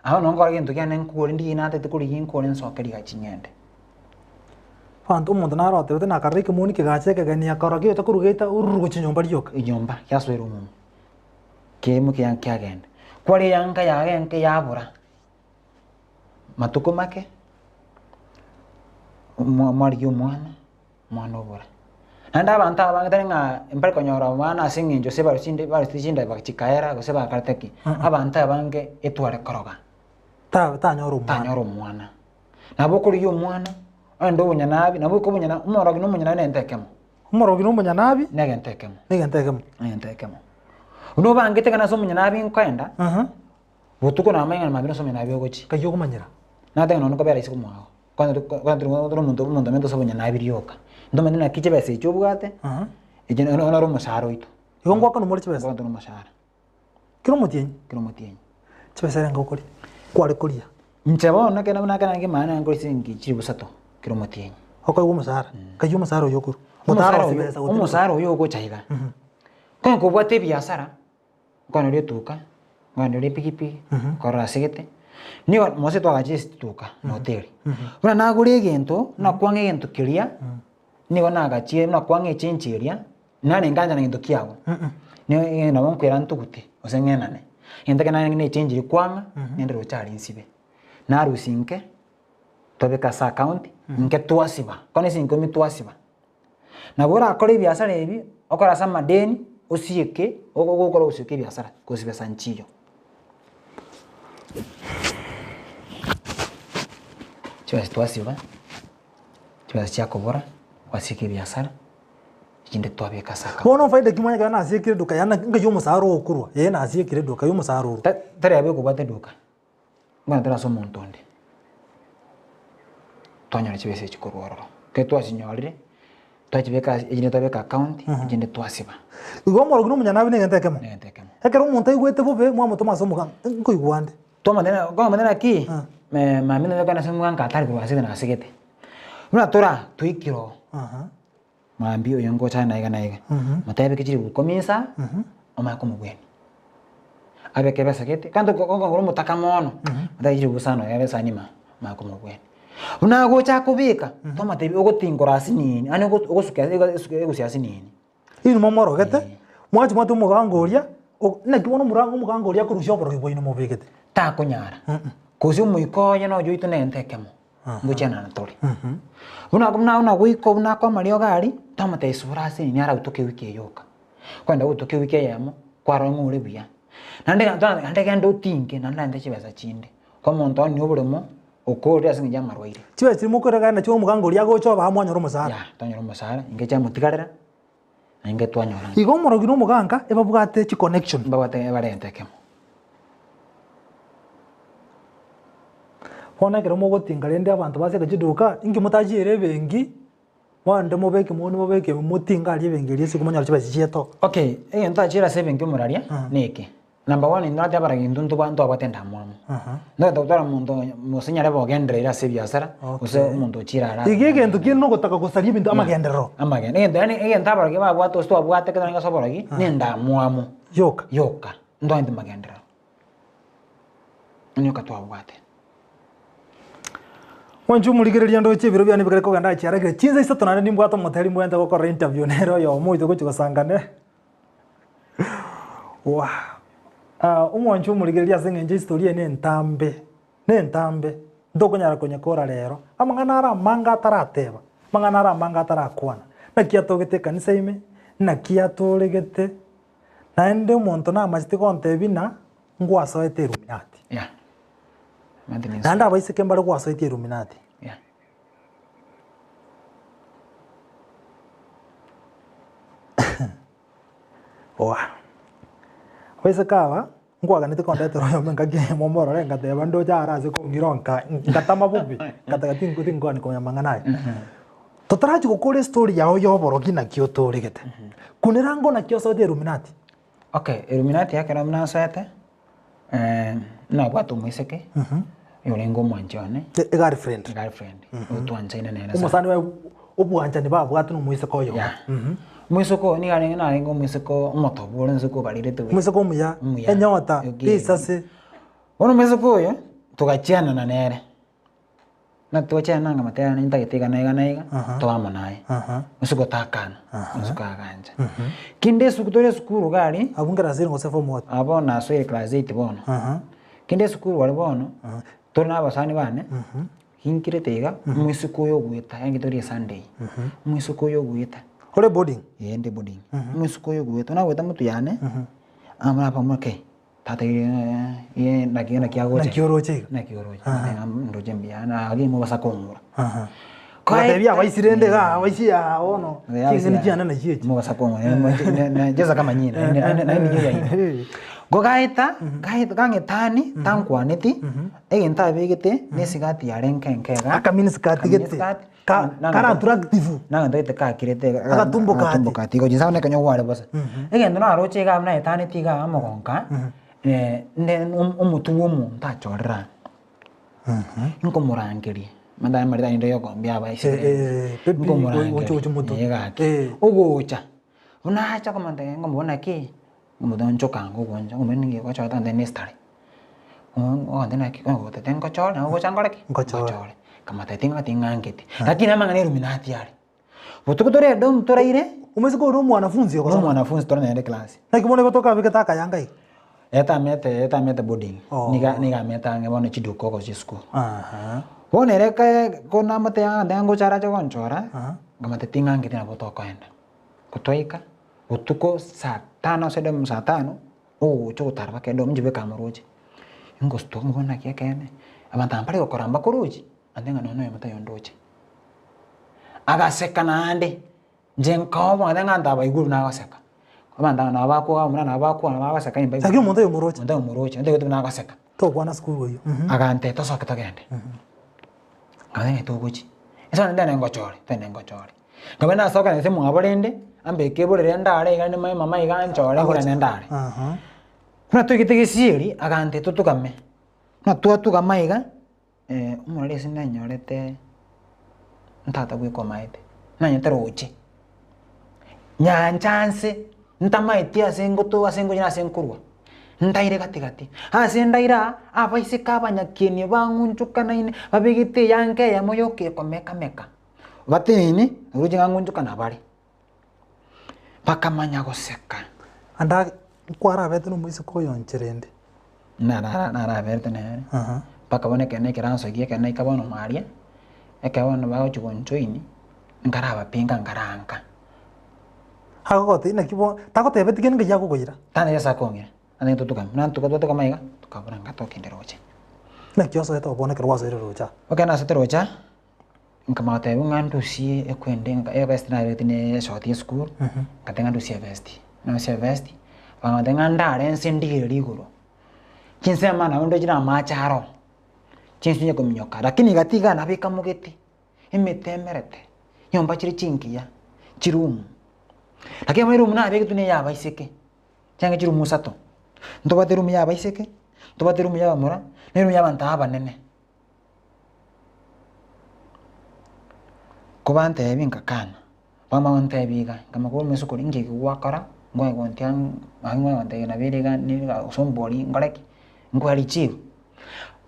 abwo nabo nkora egento kiane nkore ndigie natete korigia nkore nsoke rigachi ng'ende. Abanto omonto naro otebete nakarora ekemoni kegacha ekegeni akarora kegocha korwa geita ororo gochia nyomba rioka. Enyomba yasoera omume, kiaimokia kiaye kiagenda. Kware eyanga yaye enke yabora, matuko make, omwa mwarigia omwana, omwana obora. Naende abanto abange tari ng'a mbari konyora omwana ase eng'encho gose barusia chinde barusia chindeba chikaera gose bakarete ki, abanto abange etware koroga. Ta tanyora omwana. Tanyora omwana. Nabo okorigia omwana, ogende obonyanabi, nabo oike obonyana omorogi na omonyanabi negento ekemo. Omorogi na omonyanabi. Negento ekemo. Negento ekemo. Negento ekemo. Buna obangete ekero nase omonyanabi nkoenda, botuko namanya ng'a mambia nase omonyanabi ogochia. Kayio okomanyera. Nateba ng'a nonye kobera isiko mwago, kwanza kwanza tore omonto omonto omanyete ase obonyanabi rioka. Ntomanyete naki chibesa echi obwate, echi noro omosaara oito. Igo ngoakana more chibesa? Ngoakana tore omosaara. Kera omotienyi? Kera omotienyi. Chibesa erenga okoria? Kware koria? Inche bono ekero buna ekero nankemanya nankore chiringi chilifu isato kera omotienyi. Okoegwa omosara? Kayio omosara oyio okorwa? Omosara Gotara oyo chibesa gotari omosara oyo ogocha iga, konya kobwate ebiasara, nkoeneria etuka, nkoeneria epikipiki, nkorora ase gete, nigo mose twagachire ase chituka na hoteli. Buna nagora egento, buna kwang'a egento keria, nigo nagachire buna kwang'a echenji eria, Narenge ancha na gento kiago, ne nabo nkoira ntugute gose ng'enane, egento ekio narenge na echange eria kwang'a, ng'ende roche aria nsibe. Narusia nke, twabeka ase account, nke twasiba, bono ase ikomi twasiba. Nabo orakore ebiasara ebi, okore ase amadeni, osieke, ogokora gosieka ebiasara, gosibesa nchiyo. Chibesa twasiba, chibesa chiakobora, gwasieka ebiasara. echinde twabeka ase akamo. Bono faida ki mwanyekera nasiekire eduka yaani naki nkai omosara okorwa ee nasiekire eduka ya omosara orwa. Ta tari abe okobwata eduka, bono tari ase omonto onde, twanyora chibesa echi korwa ororo. Ekero twachinyorire, twachibeka ase echinde twabeka account, echinde twasiba. Igo omorogi na omonyanabi na egento ekemo. Na egento ekemo. Ekero omonto aigwete bobe mwamotoma ase omogaka nkoigwa ande. Twamotebia kwamotebia naki, mambia ntoke ase omogaka atari korwa ase nasigete. Buna tora toikire oo. Mambia oyo ngocha na iga na iga, motebeke chilifu ikomi insa, omanye komobwenia. Abeke ebesa gete, kando okongora omotaka mono, motebie chilifu isano iga ebesa nima, omanye komobwenia. Buna agocha akobeka, twamotebia ogotingora asinini, yaani ogosuka egusi asinini. Inwe momorogete, mwanche mwatwe omogango oria, o- naki bono omora omogango oria akorusia oborogi bwaino mobegete. Takonyara, gose omoika oye na oyoito na egento ekemo. Ngochianana tore. Buna buna buna goika buna akwa amariogo aria, twamotebia subira ase nini arautoke ewiki eye yoka. Kwenda gotoka ewiki eyemo, kwarora ng'a ore buya. Naende naende genda otinge naende naende chibesa chinde. Kwa omonto one oboremo, okorire ase eng'encho ya amarwaire. Chibesa chiria mokoireka nachio omogango oria agocha obaa mwanyora omosara. Yaya, twanyora omosara, inche chiamotigarera, na inche twanyora. Igo omorogi na omoganka ebabwate chiconnection. Mbabwate ebarente ekemo. Bono ekero mogotinga rende abanto baseke chiduka, inki motachiere ebenki, mwande mobeke moni mobeke motinge aria ebenki eria ase komonyora chibesa chiato. Okay, egento achiire ase ebenki omoraria, neke. Number one intwe nateba barabwo intwe ntobwate ntwabwate endamwamu. Ntogete gotwara omonto gose nyarebe ogendereire ase ebiasara, gose omonto ochire ara. Iga egento kiaino nogotaka gosaria ebinto amagenderero. Amagena, egento yaani egento abarogi babwate gose twabwate ekero tarenge ase oborogi, na endamwamu. Yoka. Yoka, ntwabwate magenderero. Yoka twabwate. Mwanche omorigereria ndoche ebiro biane bikare kogenda achiarakire chinsa isato naende nimbwate omoteri mbwenerete gokorera interview nere oyomo oito gochia gosangane. Waa! Omwanche omorigereria ase eng'encho estory eye nentambe, nentambe, ntokonyara konyekora rero, amang'ana are amange atarateba, amang'ana are amange atarakwana. Naki atogete ekanisa ime, naki atoregete, naende omonto namachete gontebia buna ngwasoete Illuminati. Yeah. Naende abaiseke mbare gwasoetie Illuminati. Yeah. Oa. Abaiseke aba, nkwaganete kondetera oyomo engaki eyemo morore ngateba ndoche are ase kong'ira nka ngatama bobe, ngataka tinko tinkogani komanya amang'ana aya. Totarachia gokora estory yao ya oborogi naki otoregete, kunera ango naki osoete Illuminati. Okay, Illuminati ekero nasoete, nabwate omoiseke, oyorenge omwanchi one. Egirlfriend. Egirlfriend, otwanchaine nere sana. Omosani oye obwanchani babwate na omoiseke oyomo. Yeah. Omoiseke oyo nigo arenge narenge omoiseke omotobu ore omoiseke obarirete buya. Omoiseke omuya, Omuya. enyota, Okay. risase. Bono omoiseke oyo, togachianana nere, na twachianana nkamotebia nintagete iga na iga na iga, tobe amo naye. Omoiseke otakana, omoiseke agancha. Kende esukuru tore esukuru iga aria, Abwo nkerase ere gose form what? abwo nasoire class eight bono. Kende esukuru aria bono, tore na abasani bane, Ginkirete iga, omoiseke oyo ogoeta, yaani tori esunday, omoiseke oyo ogoeta. Ore boarding? Ee ndi boarding. Omoiseke oyo ogoeta, buna agoeta motwe yane, amanye abamura kei, tata ye naki naki agocha. Naki oroche iga? Naki oroche, ndoche mbuya, naki mobasa kong'ura. Kobatebia abaisi rende igaa, abaisi aa bono, ching'eni chiane nachio echi. Mobasa kong'ura, Jesu akamanyire, naende nigo yaino. Gogaeta, gaeta gang'etani, tankwaneti, Egento abegete nesigati yare enke enke iga. Aka miniskirt gete, kare attractive. Nagento gete kakirete iga, Agatumbo kati. agatumbo kati igo chinsa buna ekenyoro gware bosa. Egento naroche iga buna naetaneti iga amogonka, nde omotwe bwa omonto achorire aa, nkomorangeria, omanyete amarita rende yokombia abaiseke Eh, eh, baby, gocha gocha motwe. nkomorangeria gaki, ogocha, buna acha komotebia nkomobora naki. Omonto onchoka ngogoncha ngomanya ninki gochora tante ne estare, ogontebia naki ogotete ngochore nabo ogocha nkore ki? Ngochore. Ngochore. Nkamotebia ting'ati ng'angeti, lakini amang'ana eluminati are. Botuko tore edomu toraire, Omoiseke oria omwanafunzi na ogosoma? omwanafunzi tore nere class. Naki bono igo tokabegete akayanga iga? Etamete etamete boarding, Oh. niga niga amete ang'e bono chiduka oko chisukuru. Aha. Bono ere kae ko namotebia ng'a nde ngocha arache gonchora, Aha. nkamotebia ting'angeti nabo tokoenda. Ko twaika. Botuko saa tano ase edomu saa tano, ogocha ogotara mpaka edomu inche bweka amoroche, ngosuka ngobona naki ekeene, abanto aba mbare gokora mbakorochi, ande ng'a nonya oyomo taiyo ndoche. Agaseka naende, inche nkaoboa nkateeba ng'a abanto aba baigure buna agoseka, abanto aba nabo bakwoga buna nabo bakwana bagoseka imba Lakini omonto oyo omoroche? Omonto oyo omoroche, onde buna agoseka. Tokwana sukuru oyio. Agantebia tosoke togende, nkamotebia ng'ai togochia, ase onde tene ngochore, tene ngochore. Nkabe nasoka inse mwabo rende, ambeke eborere ndare iga nimanye mama iga anchore ngorane ndare. Buna toigete gesieri, agantebia totugame, buna twatugama iga, omorwari ase nanyorete ntata bweka omaete, nanyete roche, nyancha nse, ntamaeti ase ngoto ase ngochia na ase nkorwa, ndaire gati gati, ase ndaire aa, abaiseke abanyakieni bang'unchukanaine, babegete eyanga eyemo yoka ekomeka meka. Batenene, roche ng'a ng'onchoka nabare, bakamanya goseka. Ande ake nkwarabete na omoiseke oyo inche rende. Narara naraberete nere, mpaka bono ekero naikaransa ekia ekero naika bono mwaria, ekero bono bagochia gonjoini, nkarabapinga nkaranka. Agogotebia naki bono, tagotebeti kende nkai agokoira. Tantebia ase akong'ira, ande totugame, buna ntuka twatugama iga, tokabora nka tokende roche. Naki osoete oo bono ekero gwasoire roche aa? Ekero nasoete roche aa. Nkamotebia ng'a ndusie ekwende nka evest nabereti na eshort ya esukuru, ngateba ng'a ndusie evest, narusia evest, bakamotebia ng'a ndare nse ndigererie igoro, chinsemo nabo ndoche na amache aro. Chinsu onye kominyoka, lakini gati igaa nabo ekamogete, emete emerete, nyomba chire chingiya, chiroom. Lakini bono eroom nabegetwe na eya abaiseke, chianga chiroom isato, ntobwate eroom ya abaiseke, ntobwate eroom ya abamura, na eroom ya abanto abanene. Ko bantebia nkakana, bamanya gontebia iga, nkamanya korwa omoiseke oria inki eke gwakora, ngoe gontia naki ngoe gontebia nabo ere iga niga gose ombori nkore ki, nkoe richibu.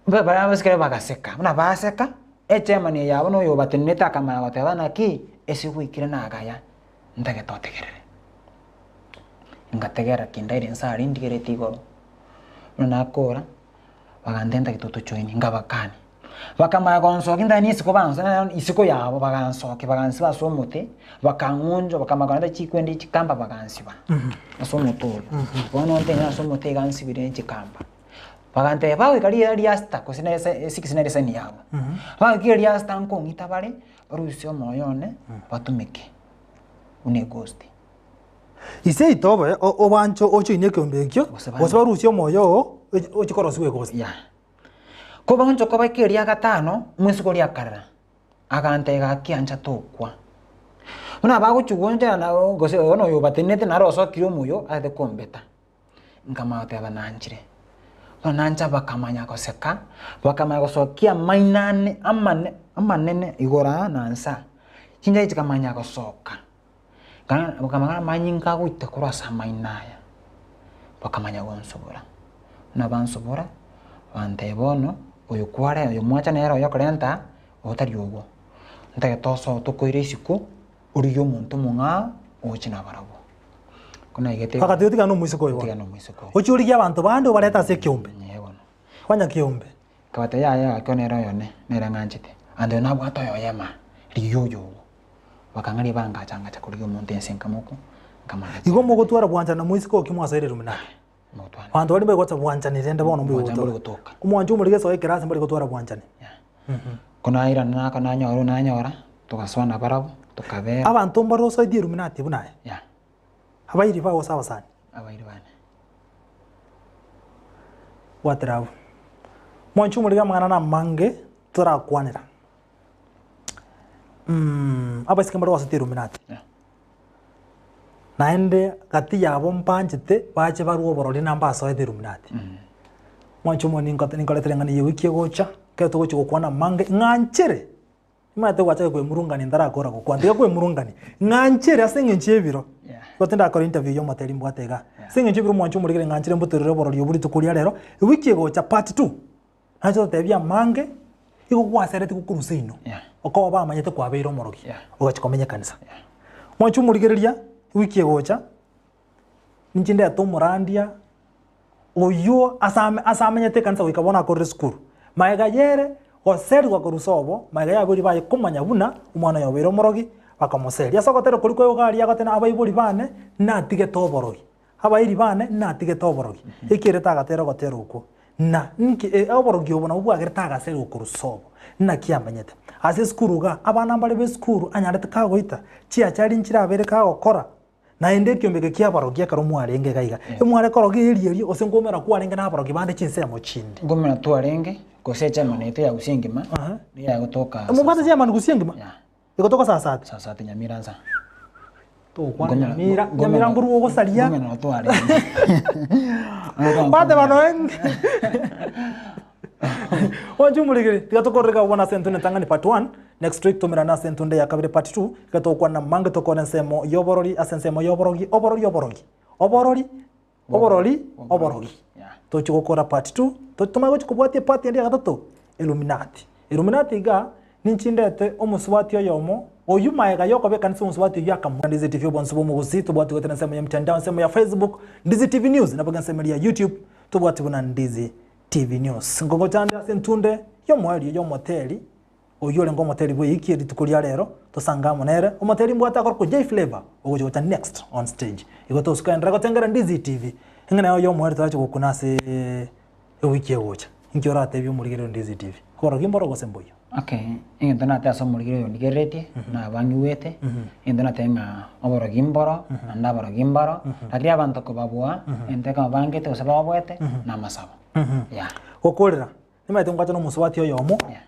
Mbe baria abaiseke bagaseka, buna baseka, echairman eye yabo na oyo obatenenete akamanya goteba naki, ase gwaikire nagaya, ntagete otegerere. Ngategerera kindaire inse aria ndigereti igoro, buna nakora. Bagantenta getoto choini, nkabakania. Bakamanya gonsokia ntari na isiko banso isiko yabo bagansokia bagansiba ase omote, bakang'unchwa bakamanya korenta chikwende chikamba bagansiba ase omote oyo. Bono ntenene ase omote iga nsibire ne chikamba. Bagantebia bagoika riria ria sita gose na ese esix nere esaini yabo, bagoika riria sita nkong'ita bare, barusie omoyo one batumeke buna eghost. Ise oito obe obanche ochoine ekeombe ekio, Gose gose barusie omoyo oo oche korosigwa egosi. Yeah. Ko baonchoka kobaika eria gatano, omosike oria akarera, agantebia gaki ancha tokwa. Buna bagochia goonchora na gose bono oyo obatenenete naro osokire omoyo aete kombeta. Nkamanya goteba nanchire. Bono nancha bakamanya goseka, bakamanya gosokia amaino ane amane amanene igoro aa na nsa aa, chinchara chikamanya gosoka. Bakamanya amanyinga agoita korwa ase amaino aya, bakamanya gonsobora. Buna bansobora, bantebia bono, oyo kware oyo mwacha nere oyo okorenta otari obwo, ntagete osoe tokoire isiko, origie omonto omong'ao oche nabarabwo. Ko naigete Bagatiga otigane na omoiseke oyo bono. Otigane na omoiseke oyo. Ochie origie abanto bande obarete ase ekeombe. Ee bono. Kwanya kiombe. Nkabatebia yaya gaki oyo nere oyone, nere ng'anchete, ande oyo nabwate oyoyema, rigia oyo ogo. Bakang'aria bangacha ngacha korigia omonto ense nkamokwa, nkamanya Igo mogotwara bwanchani na moiseke oki mwasoire Illuminati. Mogotwara. Abanto baria mbari gocha bwanchani rende bono mbari Bwanchani mbari gotoka. gotoka. Omwancho omorige soa ekerasi mbari gotwara bwanchani. Ko nairana naka nanyora oyo nanyora, togasoa nabarabwo, tokabera. Abanto mbare osoetie Illuminati buna aye. Yeah. Abairi bao gose abasani. Abairi bane. Bwatera abwo. Mwanche omorige amang'ana namange torakwanera. Abaiseke mbare gwasete Illuminati. Yeah. Naende gati yabo mbanchete bache barwe oborori na mbasoete Illuminati. Mwanche omorige ninkote ninkoretere eng'ana eye ewiki egocha, ekero togochia gokwana amange, ng'anchere, nimanyete gwachaka koemurungania ntarakora gokwana, tiga koemurungania, ng'anchere ase eng'encho ya ebiro, Yeah. igo tindakora interview ya omoteri mbwate igaa. Ase eng'encho ya ebiro mwanche omorigere ng'anchere mbotorere oborori obwo rituko ria rero, ewiki egocha part two. Nache gotebia amange, igo gwaseretigwe korwa seino, Yeah. okoba bamanyete kwabeire omorogi, Yeah. ogachia komenya ekanisa. Yeah. Mwanche omorigereria, ewiki egocha, ninche ndete omorandia, oywo ase ame ase amenyete ekanisa goika bono akorire esukuru. Magega yere, goserigwa korwa sobo, magega ya abaibori baye komanya buna, omwana oyo obeire omorogi, bakamoseria. Ase ogotera koria kwa iga aria agoteba abaibori bane, natigete oborogi. Abairi bane natigete oborogi, ekiagera tagatera ogotera okwo, na nki oborogi obo nabwo bwagerete agaserigwa korwa sobo. Naki amenyete? Ase esukuru igaa, abana mbare b'esukuru anyarete kagoita, chiachari nchirabere kagokora, naende ekiombe eke ki'abarogi ekero mwarenge iga iga, emware korogia eria eria gose nkoumera kwarenge na abarogi bande chinsemo chinde. Nkoumera twarenge, gose echama naito ya Gusii engima, nigo yagotoka Mobwate chairman Gusii engima? Yeah. Igo togosasate? Sasate Nyamira nsa. Togokwana Nyamira, Nyamira nkorwa ogosaria. Ngomera twarenge. Kwateba noe Wancha omorigeri, tiga tokorere iga bono ase entunde entang'ani part 1, next week tomerane ase entunde ya kabere part 2, iga togokwana mange tokore ensemo y'oborori ase ensemo y'oborogi, oborori oborogi, oborori, oborori, oborogi. Tochi gokora part 2, to tomanye gochi kobwatia epart ende ya gatato, Illuminati. Illuminati igaa, ninchi ndete omosubati oyomo, oywo maega yokoba ekanisa omosubati oyio akamwa Ndizi TV obonsi bwa omogusii tobwati goetera ensemo ya mtandao ensemo ya Facebook, Ndizi TV News, nabo ensemo eria ya YouTube, tobwati buna Ndizi TV News. Nkogochande ase entunde y'omoerio y'omoteri, oyio orenge omoteri bw'eiki rituko ria rero, tosange amo nere, omoteri mbwate akorokwa Jay Flavour, ogocha gocha next on stage. Igo tosukaenderera gotengera Ndizi TV, eng'ana yao y'omoerio torache gokuna ase ewiki egocha. Inki oratebie omorigereria o Ndizi TV? Oborogi mboro gose mboiyo? Okay, egento natebe ase omorigereria oyo ondigereretie, nabang'igwete, egento natebe ng'a oborogi mboro, naende aborogi mboro, lakini abanto kobabua, egento ekemo bangete gose baoboete, na amasabo, yeah. Gokorera. Nimaete ngwacha na omosubati oyomo. Yeah.